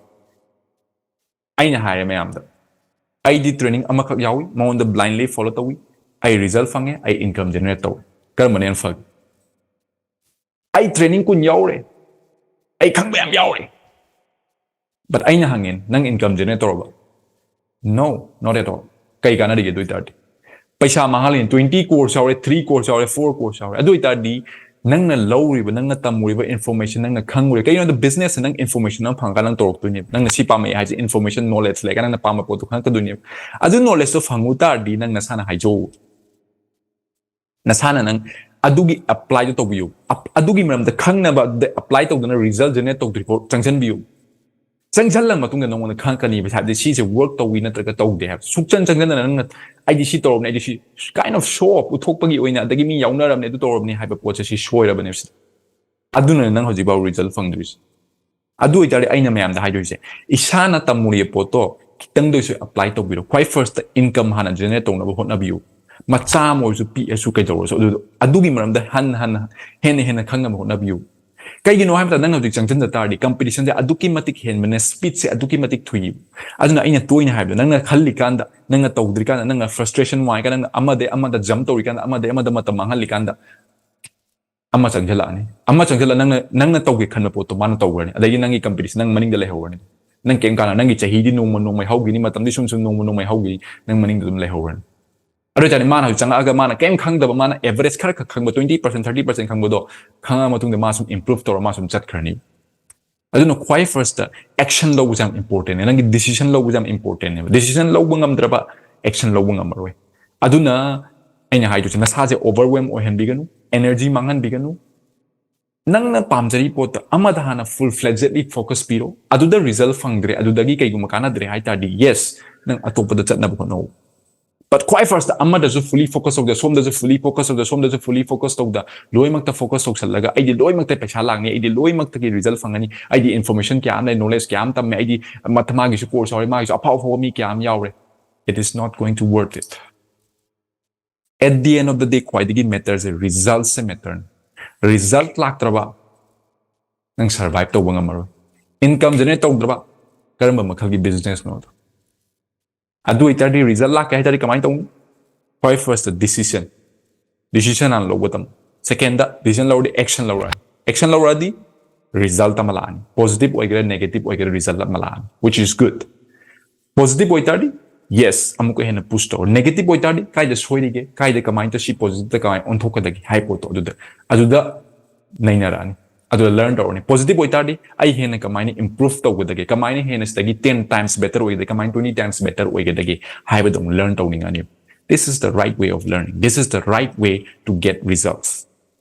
ꯑꯩꯅ ꯍꯥꯏꯔꯦ ꯃꯌꯥꯝꯗ, "ꯑꯩꯗꯤ training ꯑꯃꯈꯛ ꯌꯥꯎꯏ, ꯃꯉꯣꯟꯗ blindly follow ꯇꯧꯏ, ꯑꯩ result ꯐꯪꯉꯦ, ꯑꯩ income generate ꯇꯧꯋꯦ"꯫ ꯀꯔꯝꯕꯅ ꯍꯦꯟꯅ ꯐꯒꯦ? "ꯑꯩ training ꯀꯨꯟ ꯌꯥꯎꯔꯦ, ꯑꯩ ꯈꯪꯕ ꯌꯥꯝ ꯌꯥꯎꯔꯦ", but ꯑꯩꯅ ꯍꯪꯉꯦ, "ꯅꯪ income generate ꯇꯧꯔꯕ?" No, not at all. ꯀꯩ ꯀꯥꯟꯅꯔꯤꯒꯦ ꯑꯗꯨ ꯑꯣꯏꯇꯥꯔꯗꯤ? ꯄꯩꯁꯥ ꯃꯥꯡꯍꯜꯂꯤꯅꯦ꯫ Twenty course ꯌꯥꯎꯔꯦ, three course ꯌꯥꯎꯔꯦ, four course ꯌꯥꯎꯔꯦ꯫ ꯑꯗꯨ ꯑꯣꯏꯇꯥꯔꯗꯤ ꯅꯪꯅ ꯂꯧꯔꯤꯕ, ꯅꯪꯅ ꯇꯝꯃꯨꯔꯤꯕ information, ꯅꯪꯅ ꯈꯪꯉꯨꯔꯤꯕ, ꯀꯩꯒꯤꯅꯣ ꯍꯥꯏꯕꯗ business ꯁꯦ ꯅꯪ information ꯑꯃ ꯐꯪꯉꯀꯥꯟꯗ ꯅꯪ ꯇꯧꯔꯛꯇꯣꯏꯅꯦꯕ꯫ ꯅꯪꯅ ꯁꯤ ꯄꯥꯝꯃꯛꯑꯦ ꯍꯥꯏꯁꯦ, information, knowledge ꯂꯩꯔꯒ ꯅꯪꯅ ꯄꯥꯝꯕ ꯄꯣꯠꯇꯣ ꯈꯪꯉꯛꯀꯗꯣꯏꯅꯦꯕ꯫ ꯑꯗꯨ knowledge ꯇꯣ ꯐꯪꯉꯨ ꯇꯥꯔꯗꯤ ꯅꯪ ꯅꯁꯥꯅ ꯍꯥꯏꯖꯧ꯫ ꯅꯁꯥꯅ ꯅꯪ ꯑꯗꯨꯒꯤ apply ꯗꯣ ꯇꯧꯕꯤꯌꯨ꯫ ꯑꯞ-, ꯑꯗꯨꯒꯤ ꯃꯔꯝꯗ ꯈꯪꯅꯕ ꯑꯗꯨꯗ apply ꯇꯧꯗꯅ result generate ꯇꯧꯗ꯭ꯔꯤꯐꯥꯎ ꯆꯪꯁꯤꯟꯕꯤꯌꯨ꯫ ꯆꯪꯁꯤꯜꯂ ꯃꯇꯨꯡꯗ ꯅꯉꯣꯟꯗ ꯈꯪꯉꯛꯀꯅꯤꯕ, ꯍꯥꯏꯕꯗꯤ ꯁꯤꯁꯦ ꯋꯔꯛ ꯇꯧꯋꯤ ꯅꯠꯇ꯭ꯔꯒ ꯇꯧꯗꯦ ꯍꯥꯏꯕ꯫ ꯁꯨꯛꯆꯪ ꯆꯪꯁꯤꯟꯗꯅ ꯅꯪꯅ "ꯑꯩꯗꯤ ꯁꯤ ꯇꯧꯔꯕꯅꯦ, ꯑꯩꯗꯤ ꯁꯤ" kind of show off, ꯎꯠꯊꯣꯛꯄꯒꯤ ꯑꯣꯏꯅ, ꯑꯗꯒꯤ "ꯃꯤ ꯌꯥꯎꯅꯔꯕꯅꯦ, ꯑꯗꯨ ꯇꯧꯔꯕꯅꯦ" ꯍꯥꯏꯕ ꯄꯣꯠꯁꯦ ꯁꯤ ꯁꯣꯏꯔꯕꯅꯦꯕ ꯁꯤꯗ꯫ ꯑꯗꯨꯅ ꯅꯪ ꯍꯧꯖꯤꯛꯐꯥꯎ ꯔꯤꯖꯜ ꯐꯪꯗ꯭ꯔꯤꯁꯦ꯫ ꯑꯗꯨ ꯑꯣꯏꯇꯥꯔꯗꯤ ꯑꯩꯅ ꯃꯌꯥꯝꯗ ꯍꯥꯏꯗꯣꯏꯁꯦ, ꯏꯁꯥꯅ ꯇꯝꯃꯨꯔꯤꯕ ꯄꯣꯠꯇꯣ ꯈꯤꯇꯪꯗ ꯑꯣꯏꯁꯨ ꯑꯦꯄ꯭ꯂꯥꯏ ꯇꯧꯕꯤꯔꯣ꯫ ꯈ꯭ꯋꯥꯏ ꯐꯥꯔꯁꯇ ꯏꯟꯀꯝ ꯍꯥꯟꯅ ꯖꯦꯅꯦꯔꯦꯠ ꯇꯧꯅꯕ ꯍꯣꯠꯅꯕꯤꯌꯨ꯫ ꯃꯆꯥ ꯑꯃ ꯑꯣꯏꯔꯁꯨ, ꯄꯤꯛꯑꯁꯨ, ꯀꯩꯗꯧꯔꯁꯨ, ꯑꯗꯨ, ꯑꯗꯨꯒꯤ ꯃꯔꯝꯗ ꯍꯟꯅ ꯍꯟꯅ, ꯍꯦꯟꯅ ꯍꯦꯟꯅ ꯈꯪꯅꯕ ꯍꯣꯠꯅꯕꯤꯌꯨ꯫ ꯀꯩꯒꯤꯅꯣ ꯍꯥꯏꯕ ꯃꯇꯝꯗ, ꯅꯪ ꯍꯧꯖꯤꯛ ꯆꯪꯁꯤꯟꯖ ꯇꯥꯔꯗꯤ ꯀꯝꯄꯤꯇꯤꯁꯟꯁꯦ ꯑꯗꯨꯛꯀꯤ ꯃꯇꯤꯛ ꯍꯦꯟꯕꯅꯦ, ꯁ꯭ꯄꯤꯠꯁꯦ ꯑꯗꯨꯛꯀꯤ ꯃꯇꯤꯛ ꯊꯨꯏꯕ꯫ ꯑꯗꯨꯅ ꯑꯩꯅ ꯇꯣꯏꯅ ꯍꯥꯏꯕꯗꯣ, ꯅꯪꯅ ꯈꯜꯂꯤꯀꯥꯟꯗ, ꯅꯪꯅ ꯇꯧꯗ꯭ꯔꯤꯀꯥꯟꯗ, ꯅꯪꯅ ꯐ꯭ꯔꯁꯇ꯭ꯔꯦꯁꯟ ꯋꯥꯡꯉꯤꯀꯥꯟꯗ, ꯅꯪꯅ ꯑꯃꯗꯩ ꯑꯃꯗ ꯖꯝꯞ ꯇꯧꯔꯤꯀꯥꯟꯗ, ꯑꯃꯗꯩ ꯑꯃꯗ ꯃꯇꯝ ꯃꯥꯡꯍꯜꯂꯤꯀꯥꯟꯗ, ꯑꯃ ꯆꯪꯁꯤꯜꯂꯛꯑꯅꯤ꯫ ꯑꯃ ꯆꯪꯁꯤꯜꯂ ꯅꯪꯅ, ꯅꯪꯅ ꯇꯧꯒꯦ ꯈꯟꯕ ꯄꯣꯠꯇꯣ ꯃꯥꯅ ꯇꯧꯈ꯭ꯔꯅꯤ꯫ ꯑꯗꯒꯤ ꯅꯪꯒꯤ ꯀꯝꯄꯤꯇꯤꯁꯟ ꯅꯪ ꯃꯅꯤꯡꯗ ꯂꯩꯍꯧꯔꯅꯤ꯫ ꯅꯪ ꯀꯩꯝ ꯀꯥꯟꯅ, ꯅꯪꯒꯤ ꯆꯍꯤꯗꯤ ꯅꯣꯡꯃ ꯅꯣꯡꯃꯩ ꯍꯧꯈꯤꯅꯤ, ꯃꯇꯝꯗꯤ ꯁꯨꯝ ꯁꯨꯝ ꯅꯣꯡꯃ ꯅꯣꯡꯃꯩ ꯍꯧꯈꯤꯅꯤ, ꯅꯪ ꯃꯅꯤꯡꯗ ꯑꯗꯨꯝ ꯂꯩꯍꯧꯔꯅꯤ꯫ ꯑꯗꯨ ꯑꯣꯏꯇꯥꯔꯗꯤ ꯃꯥꯅ ꯍꯧꯖꯤꯛ ꯆꯪꯉꯛꯑꯒ ꯃꯥꯅ ꯀꯩꯝ ꯈꯪꯗꯕ, ꯃꯥꯅ ꯑꯦꯚꯔꯦꯖ ꯈꯔ ꯈꯛ ꯈꯪꯕ, ꯇ꯭ꯋꯦꯟꯇꯤ ꯄꯥꯔꯁꯦꯟ, ꯊꯥꯔꯇꯤ ꯄꯥꯔꯁꯦꯟ ꯈꯪꯕꯗꯣ ꯈꯪꯉꯛꯑ ꯃꯇꯨꯡꯗ ꯃꯥ ꯁꯨꯝ ꯏꯝꯄ꯭ꯔꯨꯚ ꯇꯧꯔ ꯃꯥ ꯁꯨꯝ ꯆꯠꯈ꯭ꯔꯅꯤ꯫ ꯑꯗꯨꯅ ꯈ꯭ꯋꯥꯏ ꯐꯥꯔꯁꯇ ꯑꯦꯛꯁꯟ ꯂꯧꯕꯁꯦ ꯌꯥꯝ ꯏꯝꯄꯣꯔꯇꯦꯟꯅꯦ꯫ ꯅꯪꯒꯤ ꯗꯤꯁꯤꯖꯟ ꯂꯧꯕꯁꯦ ꯌꯥꯝ ꯏꯝꯄꯣꯔꯇꯦꯟꯅꯦꯕ꯫ ꯗꯤꯁꯤꯖꯟ ꯂꯧꯕ ꯉꯝꯗ꯭ꯔꯕ ꯑꯦꯛꯁꯟ ꯂꯧꯕ ꯉꯝꯃꯔꯣꯏ꯫ ꯑꯗꯨꯅ ꯑꯩꯅ ꯍꯥꯏꯗꯣꯏꯁꯦ, ꯅꯁꯥꯁꯦ ꯑꯣꯚꯔꯋꯦꯜꯝ ꯑꯣꯏꯍꯟꯕꯤꯒꯅꯨ, ꯑꯦꯅꯔꯖꯤ ꯃꯥꯡꯍꯟꯕꯤꯒꯅꯨ꯫ ꯅꯪꯅ ꯄꯥꯝꯖꯔꯤ ꯄꯣꯠꯇ ꯑꯃꯗ ꯍꯥꯟꯅ ꯐꯨꯜ ꯐ꯭ꯂꯦꯖꯦꯗꯂꯤ ꯐꯣꯀꯁ ꯄꯤꯔꯣ꯫ ꯑꯗꯨꯗ ꯔꯤꯖꯜ ꯐꯪꯗ꯭ꯔꯦ, ꯑꯗꯨꯗꯒꯤ ꯀꯩꯒꯨꯝꯕ ꯀꯥꯟꯅꯗ꯭ꯔꯦ ꯍꯥꯏ ꯇꯥꯔꯗꯤ, ꯌꯦꯁ, ꯅꯪ ꯑꯇꯣꯞꯄꯗ ꯆꯠꯅꯕ ꯍꯣꯠꯅꯧ꯫ ꯕꯠ ꯈ꯭ꯋꯥꯏ ꯐꯥꯔꯁꯇ ꯑꯃꯗꯁꯨ ꯐꯨꯜꯂꯤ ꯐꯣꯀꯁ ꯇꯧꯗ, ꯁꯣꯝꯗꯁꯨ ꯐꯨꯜꯂꯤ ꯐꯣꯀꯁ ꯇꯧꯗ, ꯁꯣꯝꯗꯁꯨ ꯐꯨꯜꯂꯤ ꯐꯣꯀꯁ ꯇꯧꯗ, ꯂꯣꯏꯅꯃꯛꯇ ꯐꯣꯀꯁ ꯇꯧꯁꯜꯂꯒ "ꯑꯩꯗꯤ ꯂꯣꯏꯅꯃꯛꯇ ꯄꯩꯁꯥ ꯂꯥꯛꯅꯤ, ꯑꯩꯗꯤ ꯂꯣꯏꯅꯃꯛꯇꯒꯤ ꯔꯤꯖꯜ ꯐꯪꯒꯅꯤ, ꯑꯩꯗꯤ ꯏꯟꯐꯣꯔꯃꯦꯁꯟ ꯀꯌꯥ ꯑꯃ ꯂꯩ, ꯅꯣꯂꯦꯖ ꯀꯌꯥ ꯑꯃ ꯇꯝꯃꯦ, ꯑꯩꯗꯤ ꯃꯊ-, ꯃꯥꯒꯤꯁꯨ ꯀꯣꯔꯁ ꯌꯥꯎꯔꯦ, ꯃꯥꯒꯤꯁꯨ ꯑꯐꯥꯎ ꯑꯐꯥꯎꯕ ꯃꯤ ꯀꯌꯥ ꯑꯃ ꯌꯥꯎꯔꯦ"꯫ It is not going to worth it. At the end of the day, ꯈ꯭ꯋꯥꯏꯗꯒꯤ ꯃꯦꯇꯔꯁꯦ ꯔꯤꯖꯜꯠꯁꯦ ꯃꯦꯇꯔꯅꯤ꯫ ꯔꯤꯖꯜꯠ ꯂꯥꯛꯇ꯭ꯔꯕ ꯅꯪ ꯁꯔꯚꯥꯏꯚ ꯇꯧꯕ ꯉꯝꯃꯔꯣꯏ꯫ ꯏꯟꯀꯝ ꯖꯦꯅꯦꯔꯦꯠ ꯇꯧꯗ꯭ꯔꯕ ꯀꯔꯝꯕ ꯃꯈꯜꯒꯤ ꯕꯤꯖꯤꯅꯦꯁꯅꯣꯗꯣ꯫ ꯑꯗꯨ ꯑꯣꯏꯇꯥꯔꯗꯤ ꯔꯤꯖꯜꯠ ꯂꯥꯛꯀꯦ ꯍꯥꯏꯇꯥꯔꯗꯤ ꯀꯃꯥꯏꯅ ꯇꯧꯅꯤ? ꯈ꯭ꯋꯥꯏ ꯐꯥꯔꯁꯇ ꯗꯤꯁꯤꯖꯟ, ꯗꯤꯁꯤꯖꯟ ꯍꯥꯟꯅ ꯂꯧꯕ ꯇꯝꯃꯨ꯫ ꯁꯦꯀꯦꯟꯗ, ꯗꯤꯁꯤꯖꯟ ꯂꯧꯔꯗꯤ ꯑꯦꯛꯁꯟ ꯂꯧꯔꯛꯑꯅꯤ꯫ ꯑꯦꯛꯁꯟ ꯂꯧꯔꯛꯑꯗꯤ ꯔꯤꯖꯜꯠ ꯑꯃ ꯂꯥꯛꯑꯅꯤ꯫ ꯄꯣꯖꯤꯇꯤꯚ ꯑꯣꯏꯒꯦꯔꯥ ꯅꯦꯒꯦꯇꯤꯚ ꯑꯣꯏꯒꯦꯔꯥ ꯔꯤꯖꯜꯠ ꯑꯃ ꯂꯥꯛꯑꯅꯤ, which is good. ꯄꯣꯖꯤꯇꯤꯚ ꯑꯣꯏꯇꯥꯔꯗꯤ, ꯌꯦꯁ, ꯑꯃꯨꯛꯀ ꯍꯦꯟꯅ ꯄꯨꯁ ꯇꯧꯔꯣ꯫ ꯅꯦꯒꯦꯇꯤꯚ ꯑꯣꯏꯇꯥꯔꯗꯤ, ꯀꯥꯏꯗ ꯁꯣꯏꯔꯤꯒꯦ, ꯀꯥꯏꯗ ꯀꯃꯥꯏꯅ ꯇꯧ-, ꯁꯤ ꯄꯣꯖꯤꯇꯤꯚꯇ ꯀꯃꯥꯏꯅ ꯑꯣꯟꯊꯣꯛꯀꯗꯒꯦ ꯍꯥꯏꯕ ꯄꯣꯠꯇꯣ ꯑꯗꯨꯗ, ꯑꯗꯨꯗ ꯅꯩꯅꯔꯛꯑꯅꯤ꯫ ꯑꯗꯨꯗ ꯂꯔꯟ ꯇꯧꯔꯅꯤ꯫ ꯄꯣꯖꯤꯇꯤꯚ ꯑꯣꯏꯇꯥꯔꯗꯤ, ꯑꯩ ꯍꯦꯟꯅ ꯀꯃꯥꯏꯅ ꯏꯝꯄ꯭ꯔꯨꯚ ꯇꯧꯒꯗꯒꯦ, ꯀꯃꯥꯏꯅ ꯍꯦꯟꯅ ꯁꯤꯗꯒꯤ ꯇꯦꯟ ꯇꯥꯏꯝꯁ ꯕꯦꯇꯔ ꯑꯣꯏꯒꯗꯒꯦ, ꯀꯃꯥꯏꯅ ꯇ꯭ꯋꯦꯟꯇꯤ ꯇꯥꯏꯝꯁ ꯕꯦꯇꯔ ꯑꯣꯏꯒꯗꯒꯦ ꯍꯥꯏꯕꯗꯣ ꯑꯃꯨꯛ learn ꯇꯧꯅꯤꯡꯉꯅꯤ꯫ This is the right way of learning. This is the right way to get results.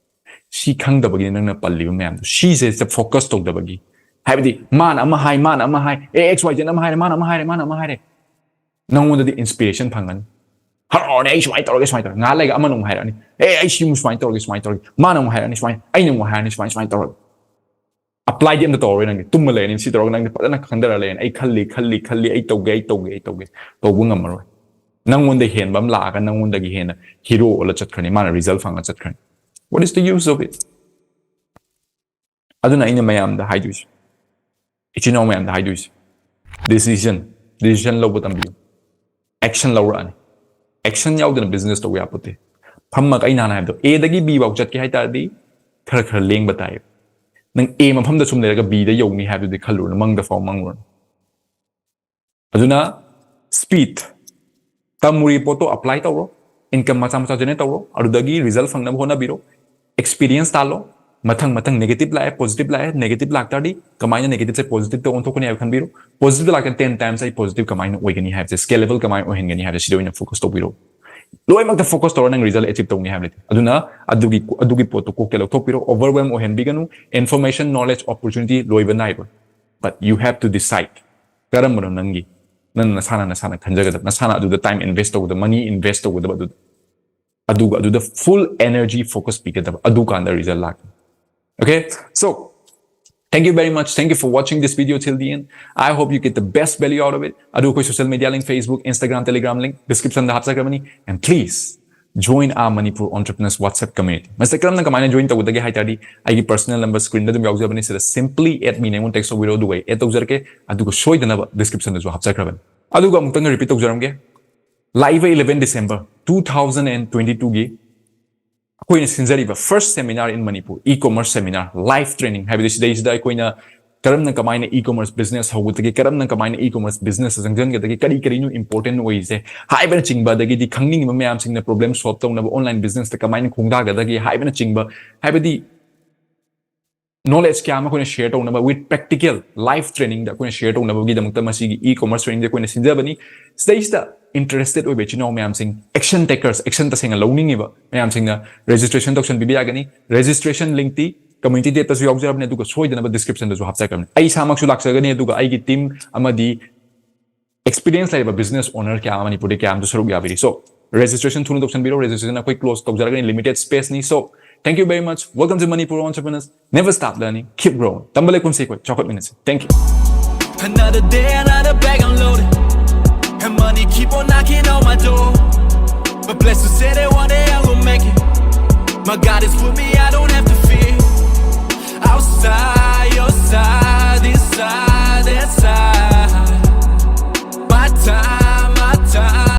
ꯁꯤ ꯈꯪꯗꯕꯒꯤꯅꯦ ꯅꯪꯅ ꯄꯜꯂꯤꯕ ꯃꯌꯥꯝꯗꯣ꯫ ꯁꯤꯁꯦ ꯐꯣꯀꯁ ꯇꯧꯗꯕꯒꯤ, ꯍꯥꯏꯕꯗꯤ ꯃꯥꯅ ꯑꯃ ꯍꯥꯏ, ꯃꯥꯅ ꯑꯃ ꯍꯥꯏ, ꯑꯦ, XYZ ꯑꯃ ꯍꯥꯏꯔꯦ, ꯃꯥꯅ ꯑꯃ ꯍꯥꯏꯔꯦ, ꯃꯥꯅ ꯑꯃ ꯍꯥꯏꯔꯦ, ꯅꯪꯉꯣꯟꯗꯗꯤ inspiration ꯐꯪꯒꯅꯤ, ꯍꯔꯥꯎꯔꯅꯤ꯫ "ꯑꯩ ꯁꯨꯃꯥꯏꯅ ꯇꯧꯔꯒꯦ, ꯁꯨꯃꯥꯏꯅ ꯇꯧꯔꯒꯦ"꯫ ꯉꯥꯏꯍꯥꯛ ꯂꯩꯒ ꯑꯃꯅ ꯑꯃꯨꯛ ꯍꯥꯏꯔꯛꯑꯅꯤ, "ꯑꯦ, ꯑꯩ ꯁꯤ ꯁꯨꯃꯥꯏꯅ ꯇꯧꯔꯒꯦ, ꯁꯨꯃꯥꯏꯅ ꯇꯧꯔꯒꯦ"꯫ ꯃꯥꯅ ꯑꯃꯨꯛ ꯍꯥꯏꯔꯛꯑꯅꯤ ꯁꯨꯃꯥꯏꯅ, ꯑꯩꯅ ꯑꯃꯨꯛ ꯍꯥꯏꯔꯛꯑꯅꯤ ꯁꯨꯃꯥꯏꯅ, ꯁꯨꯃꯥꯏꯅ ꯇꯧꯔꯒꯦ꯫ Apply ꯗꯤ ꯑꯝꯇ ꯇꯧꯔꯔꯣꯏ꯫ ꯅꯪꯗꯤ ꯇꯨꯝꯃ ꯂꯩꯔꯅꯤ꯫ ꯁꯤ ꯇꯧꯔꯒ ꯅꯪꯗꯤ ꯐꯖꯅ ꯈꯟꯊꯔ ꯂꯩꯔꯅꯤ, "ꯑꯩ ꯈꯜꯂꯤ, ꯈꯜꯂꯤ, ꯈꯜꯂꯤ, ꯑꯩ ꯇꯧꯒꯦ, ꯑꯩ ꯇꯧꯒꯦ, ꯑꯩ ꯇꯧꯒꯦ"꯫ ꯇꯧꯕ ꯉꯝꯃꯔꯣꯏ꯫ ꯅꯪꯉꯣꯟꯗ ꯍꯦꯟꯕ ꯑꯃ ꯂꯥꯛꯑꯒ ꯅꯪꯉꯣꯟꯗꯒꯤ ꯍꯦꯟꯅ hero ꯑꯣꯜꯂ ꯆꯠꯈ꯭ꯔꯅꯤ, ꯃꯥꯅ result ꯐꯪꯉ ꯆꯠꯈ꯭ꯔꯅꯤ꯫ What is the use of it? ꯑꯗꯨꯅ ꯑꯩꯅ ꯃꯌꯥꯝꯗ ꯍꯥꯏꯗꯣꯏꯁꯦ, ꯏꯆꯤꯟ ꯏꯅꯥꯎ ꯃꯌꯥꯝꯗ ꯍꯥꯏꯗꯣꯏꯁꯦ, decision, decision ꯂꯧꯕ ꯇꯝꯕꯤꯌꯨ꯫ Action ꯂꯧꯔꯛꯑꯅꯤ꯫ Action ꯌꯥꯎꯗꯅ business ꯇꯧꯕ ꯌꯥꯄꯣꯠꯇꯦ꯫ ꯐꯝꯃꯒ, ꯑꯩ ꯅꯍꯥꯟ ꯍꯥꯏꯕꯗꯣ, A ꯗꯒꯤ B ꯐꯥꯎ ꯆꯠꯀꯦ ꯍꯥꯏ ꯇꯥꯔꯗꯤ ꯈꯔ ꯈꯔ ꯂꯦꯡꯕ ꯇꯥꯏ꯫ ꯅꯪ A ꯃꯐꯝꯗ ꯁꯨꯝ ꯂꯩꯔꯒ B ꯗ ꯌꯧꯅꯤ ꯍꯥꯏꯕꯗꯨꯗꯤ ꯈꯜꯂꯨꯔꯅꯨ, ꯃꯪꯗ ꯐꯥꯎ ꯃꯪꯉꯨꯔꯅꯨ꯫ ꯑꯗꯨꯅ speed, ꯇꯝꯃꯨꯔꯤ ꯄꯣꯠꯇꯣ apply ꯇꯧꯔꯣ, income ꯃꯆꯥ ꯃꯆꯥ generate ꯇꯧꯔꯣ, ꯑꯗꯨꯗꯒꯤ result ꯐꯪꯅꯕ ꯍꯣꯠꯅꯕꯤꯔꯣ, experience ꯇꯥꯜꯂꯣ꯫ ꯃꯊꯪ ꯃꯊꯪ negative ꯂꯥꯛꯑꯦ, positive ꯂꯥꯛꯑꯦ, negative ꯂꯥꯛꯇꯥꯔꯗꯤ ꯀꯃꯥꯏꯅ negative ꯁꯦ positive ꯇ ꯑꯣꯟꯊꯣꯛꯀꯅꯤ ꯍꯥꯏꯕ ꯈꯟꯕꯤꯔꯣ꯫ Positive ꯂꯥꯛꯇꯥꯔꯗꯤ ten times ꯑꯩ positive ꯀꯃꯥꯏꯅ ꯑꯣꯏꯒꯅꯤ ꯍꯥꯏꯕꯁꯦ, scalable ꯀꯃꯥꯏꯅ ꯑꯣꯏꯍꯟꯒꯅꯤ ꯍꯥꯏꯕꯁꯦ, ꯁꯤꯗ ꯑꯣꯏꯅ focus ꯇꯧꯕꯤꯔꯣ꯫ ꯂꯣꯏꯅꯃꯛꯇ focus ꯇꯧꯔ ꯅꯪ result achieve ꯇꯧꯅꯤ ꯍꯥꯏꯕ ꯂꯩꯇꯦ꯫ ꯑꯗꯨꯅ ꯑꯗꯨꯒꯤ, ꯑꯗꯨꯒꯤ ꯄꯣꯠꯇꯣ ꯀꯣꯛꯇ ꯂꯧꯊꯣꯛꯄꯤꯔꯣ, overwhelm ꯑꯣꯏꯍꯟꯕꯤꯒꯅꯨ꯫ Information, knowledge, opportunity ꯂꯣꯏꯕ ꯅꯥꯏꯔꯣꯏ꯫ But you have to decide. ꯀꯔꯝꯕꯅꯣ ꯅꯪꯒꯤ, ꯅꯪ ꯅꯁꯥꯅ, ꯅꯁꯥꯅ ꯈꯟꯖꯒꯗꯕ, ꯅꯁꯥꯅ ꯑꯗꯨꯗ time invest ꯇꯧꯒꯗꯕ, money invest ꯇꯧꯒꯗꯕ, ꯑꯗꯨꯗ, ꯑꯗꯨꯒ ꯑꯗꯨꯗ full energy focus ꯄꯤꯒꯗꯕ, ꯑꯗꯨꯀꯥꯟꯗ result ꯂꯥꯛꯀꯅꯤ꯫ Okay, so thank you very much, thank you for watching this video till the end. I hope you get the best value out of it. ꯑꯗꯨ ꯑꯩꯈꯣꯏ social media link, Facebook, Instagram, Telegram link description the ꯍꯥꯞꯆꯈ꯭ꯔꯕꯅꯤ, and please join our Manipur Entrepreneurs WhatsApp community. ꯃꯁꯤꯗ ꯀꯔꯝꯅ, ꯀꯃꯥꯏꯅ join ꯇꯧꯒꯗꯒꯦ ꯍꯥꯏ ꯇꯥꯔꯗꯤ, ꯑꯩꯒꯤ personal number screen ꯗ ꯑꯗꯨꯝ ꯌꯥꯎꯖꯕꯅꯤ, ꯁꯤꯗ simply add me ꯅ ꯑꯩꯉꯣꯟꯗ text ꯇꯧꯕꯤꯔꯣ, ꯑꯗꯨꯒ ꯑꯩ add ꯇꯧꯖꯔꯛꯀꯦ꯫ ꯑꯗꯨꯒ ꯁꯣꯏꯗꯅꯕ description ꯗꯁꯨ ꯍꯥꯞꯆꯈ꯭ꯔꯕꯅꯤ꯫ ꯑꯗꯨꯒ ꯑꯃꯨꯛꯇꯪ repeat ꯇꯧꯖꯔꯝꯒꯦ꯫ ꯂꯥꯛꯏꯕ eleven December two thousand and twenty two ꯒꯤ ꯑꯩꯈꯣꯏꯅ ꯁꯤꯟꯖꯔꯤꯕ first seminar in Manipur, e-commerce seminar, live training ꯍꯥꯏꯕꯗꯤ, ꯁꯤꯗꯩꯁꯤꯗ ꯑꯩꯈꯣꯏꯅ ꯀꯔꯝꯅ, ꯀꯃꯥꯏꯅ e-commerce business ꯍꯧꯒꯗꯒꯦ, ꯀꯔꯝꯅ, ꯀꯃꯥꯏꯅ e-commerce business ꯆꯪꯁꯤꯟꯒꯗꯒꯦ, ꯀꯔꯤ ꯀꯔꯤꯅꯣ important ꯑꯣꯏꯔꯤꯁꯦ ꯍꯥꯏꯕꯅꯆꯤꯡꯕ, ꯑꯗꯒꯤꯗꯤ ꯈꯪꯅꯤꯡꯉꯤꯕ ꯃꯌꯥꯝꯁꯤꯡꯅ problem solve ꯇꯧꯅꯕ, online business ꯇ ꯀꯃꯥꯏꯅ ꯈꯣꯡꯗꯥꯒꯗꯒꯦ ꯍꯥꯏꯕꯅꯆꯤꯡꯕ, ꯍꯥꯏꯕꯗꯤ knowledge ꯀꯌꯥ ꯑꯃ ꯑꯩꯈꯣꯏꯅ share ꯇꯧꯅꯕ, with practical live training ꯗ ꯑꯩꯈꯣꯏꯅ share ꯇꯧꯅꯕꯒꯤꯗꯃꯛꯇ ꯃꯁꯤꯒꯤ e-commerce training ꯁꯦ ꯑꯩꯈꯣꯏꯅ ꯁꯤꯟꯖꯕꯅꯤ꯫ ꯁꯤꯗꯩꯁꯤꯗ interested ꯑꯣꯏꯕ ꯏꯆꯤꯟ ꯏꯅꯥꯎ ꯃꯌꯥꯝꯁꯤꯡ, action takers, action ꯇꯁꯦꯡꯅ ꯂꯧꯅꯤꯡꯉꯤꯕ ꯃꯌꯥꯝꯁꯤꯡꯅ registration ꯇꯧꯁꯟꯕꯤꯕ ꯌꯥꯒꯅꯤ꯫ Registration link ꯇꯤ community tabꯇꯁꯨ ꯌꯥꯎꯖꯔꯕꯅꯤ, ꯑꯗꯨꯒ ꯁꯣꯏꯗꯅꯕ descriptionꯗꯁꯨ ꯍꯥꯞꯆꯔꯛꯀꯅꯤ꯫ ꯑꯩ ꯏꯁꯥꯃꯛꯁꯨ ꯂꯥꯛꯆꯒꯅꯤ, ꯑꯗꯨꯒ ꯑꯩꯒꯤ team ꯑꯃꯗꯤ experience ꯂꯩꯔꯕ business owner ꯀꯌꯥ ꯑꯃ ꯃꯅꯤꯄꯨꯔꯗ ꯀꯌꯥ ꯑꯃꯁꯨ ꯁꯔꯨꯛ ꯌꯥꯕꯤꯔꯤ꯫ So, registration ꯊꯨꯅ ꯇꯧꯁꯟꯕꯤꯔꯣ꯫ Registration ꯑꯩꯈꯣꯏ close ꯇꯧꯖꯔꯒꯅꯤ, limited spaceꯅꯤ꯫ So, thank you very much. Welcome to Manipur Entrepreneurs. Never stop learning, keep growing. ꯇꯝꯕ ꯂꯩ ꯀꯨꯝꯁꯤ ꯑꯩꯈꯣꯏ ꯆꯥꯎꯈꯠꯃꯤꯟꯅꯁꯤ꯫ Thank you. Another day, another bag unloaded. And money keep on knocking on my door. But blessed to say that one day I will make it. My God is with me, I don't have to fear. Outside, your side, inside, that side.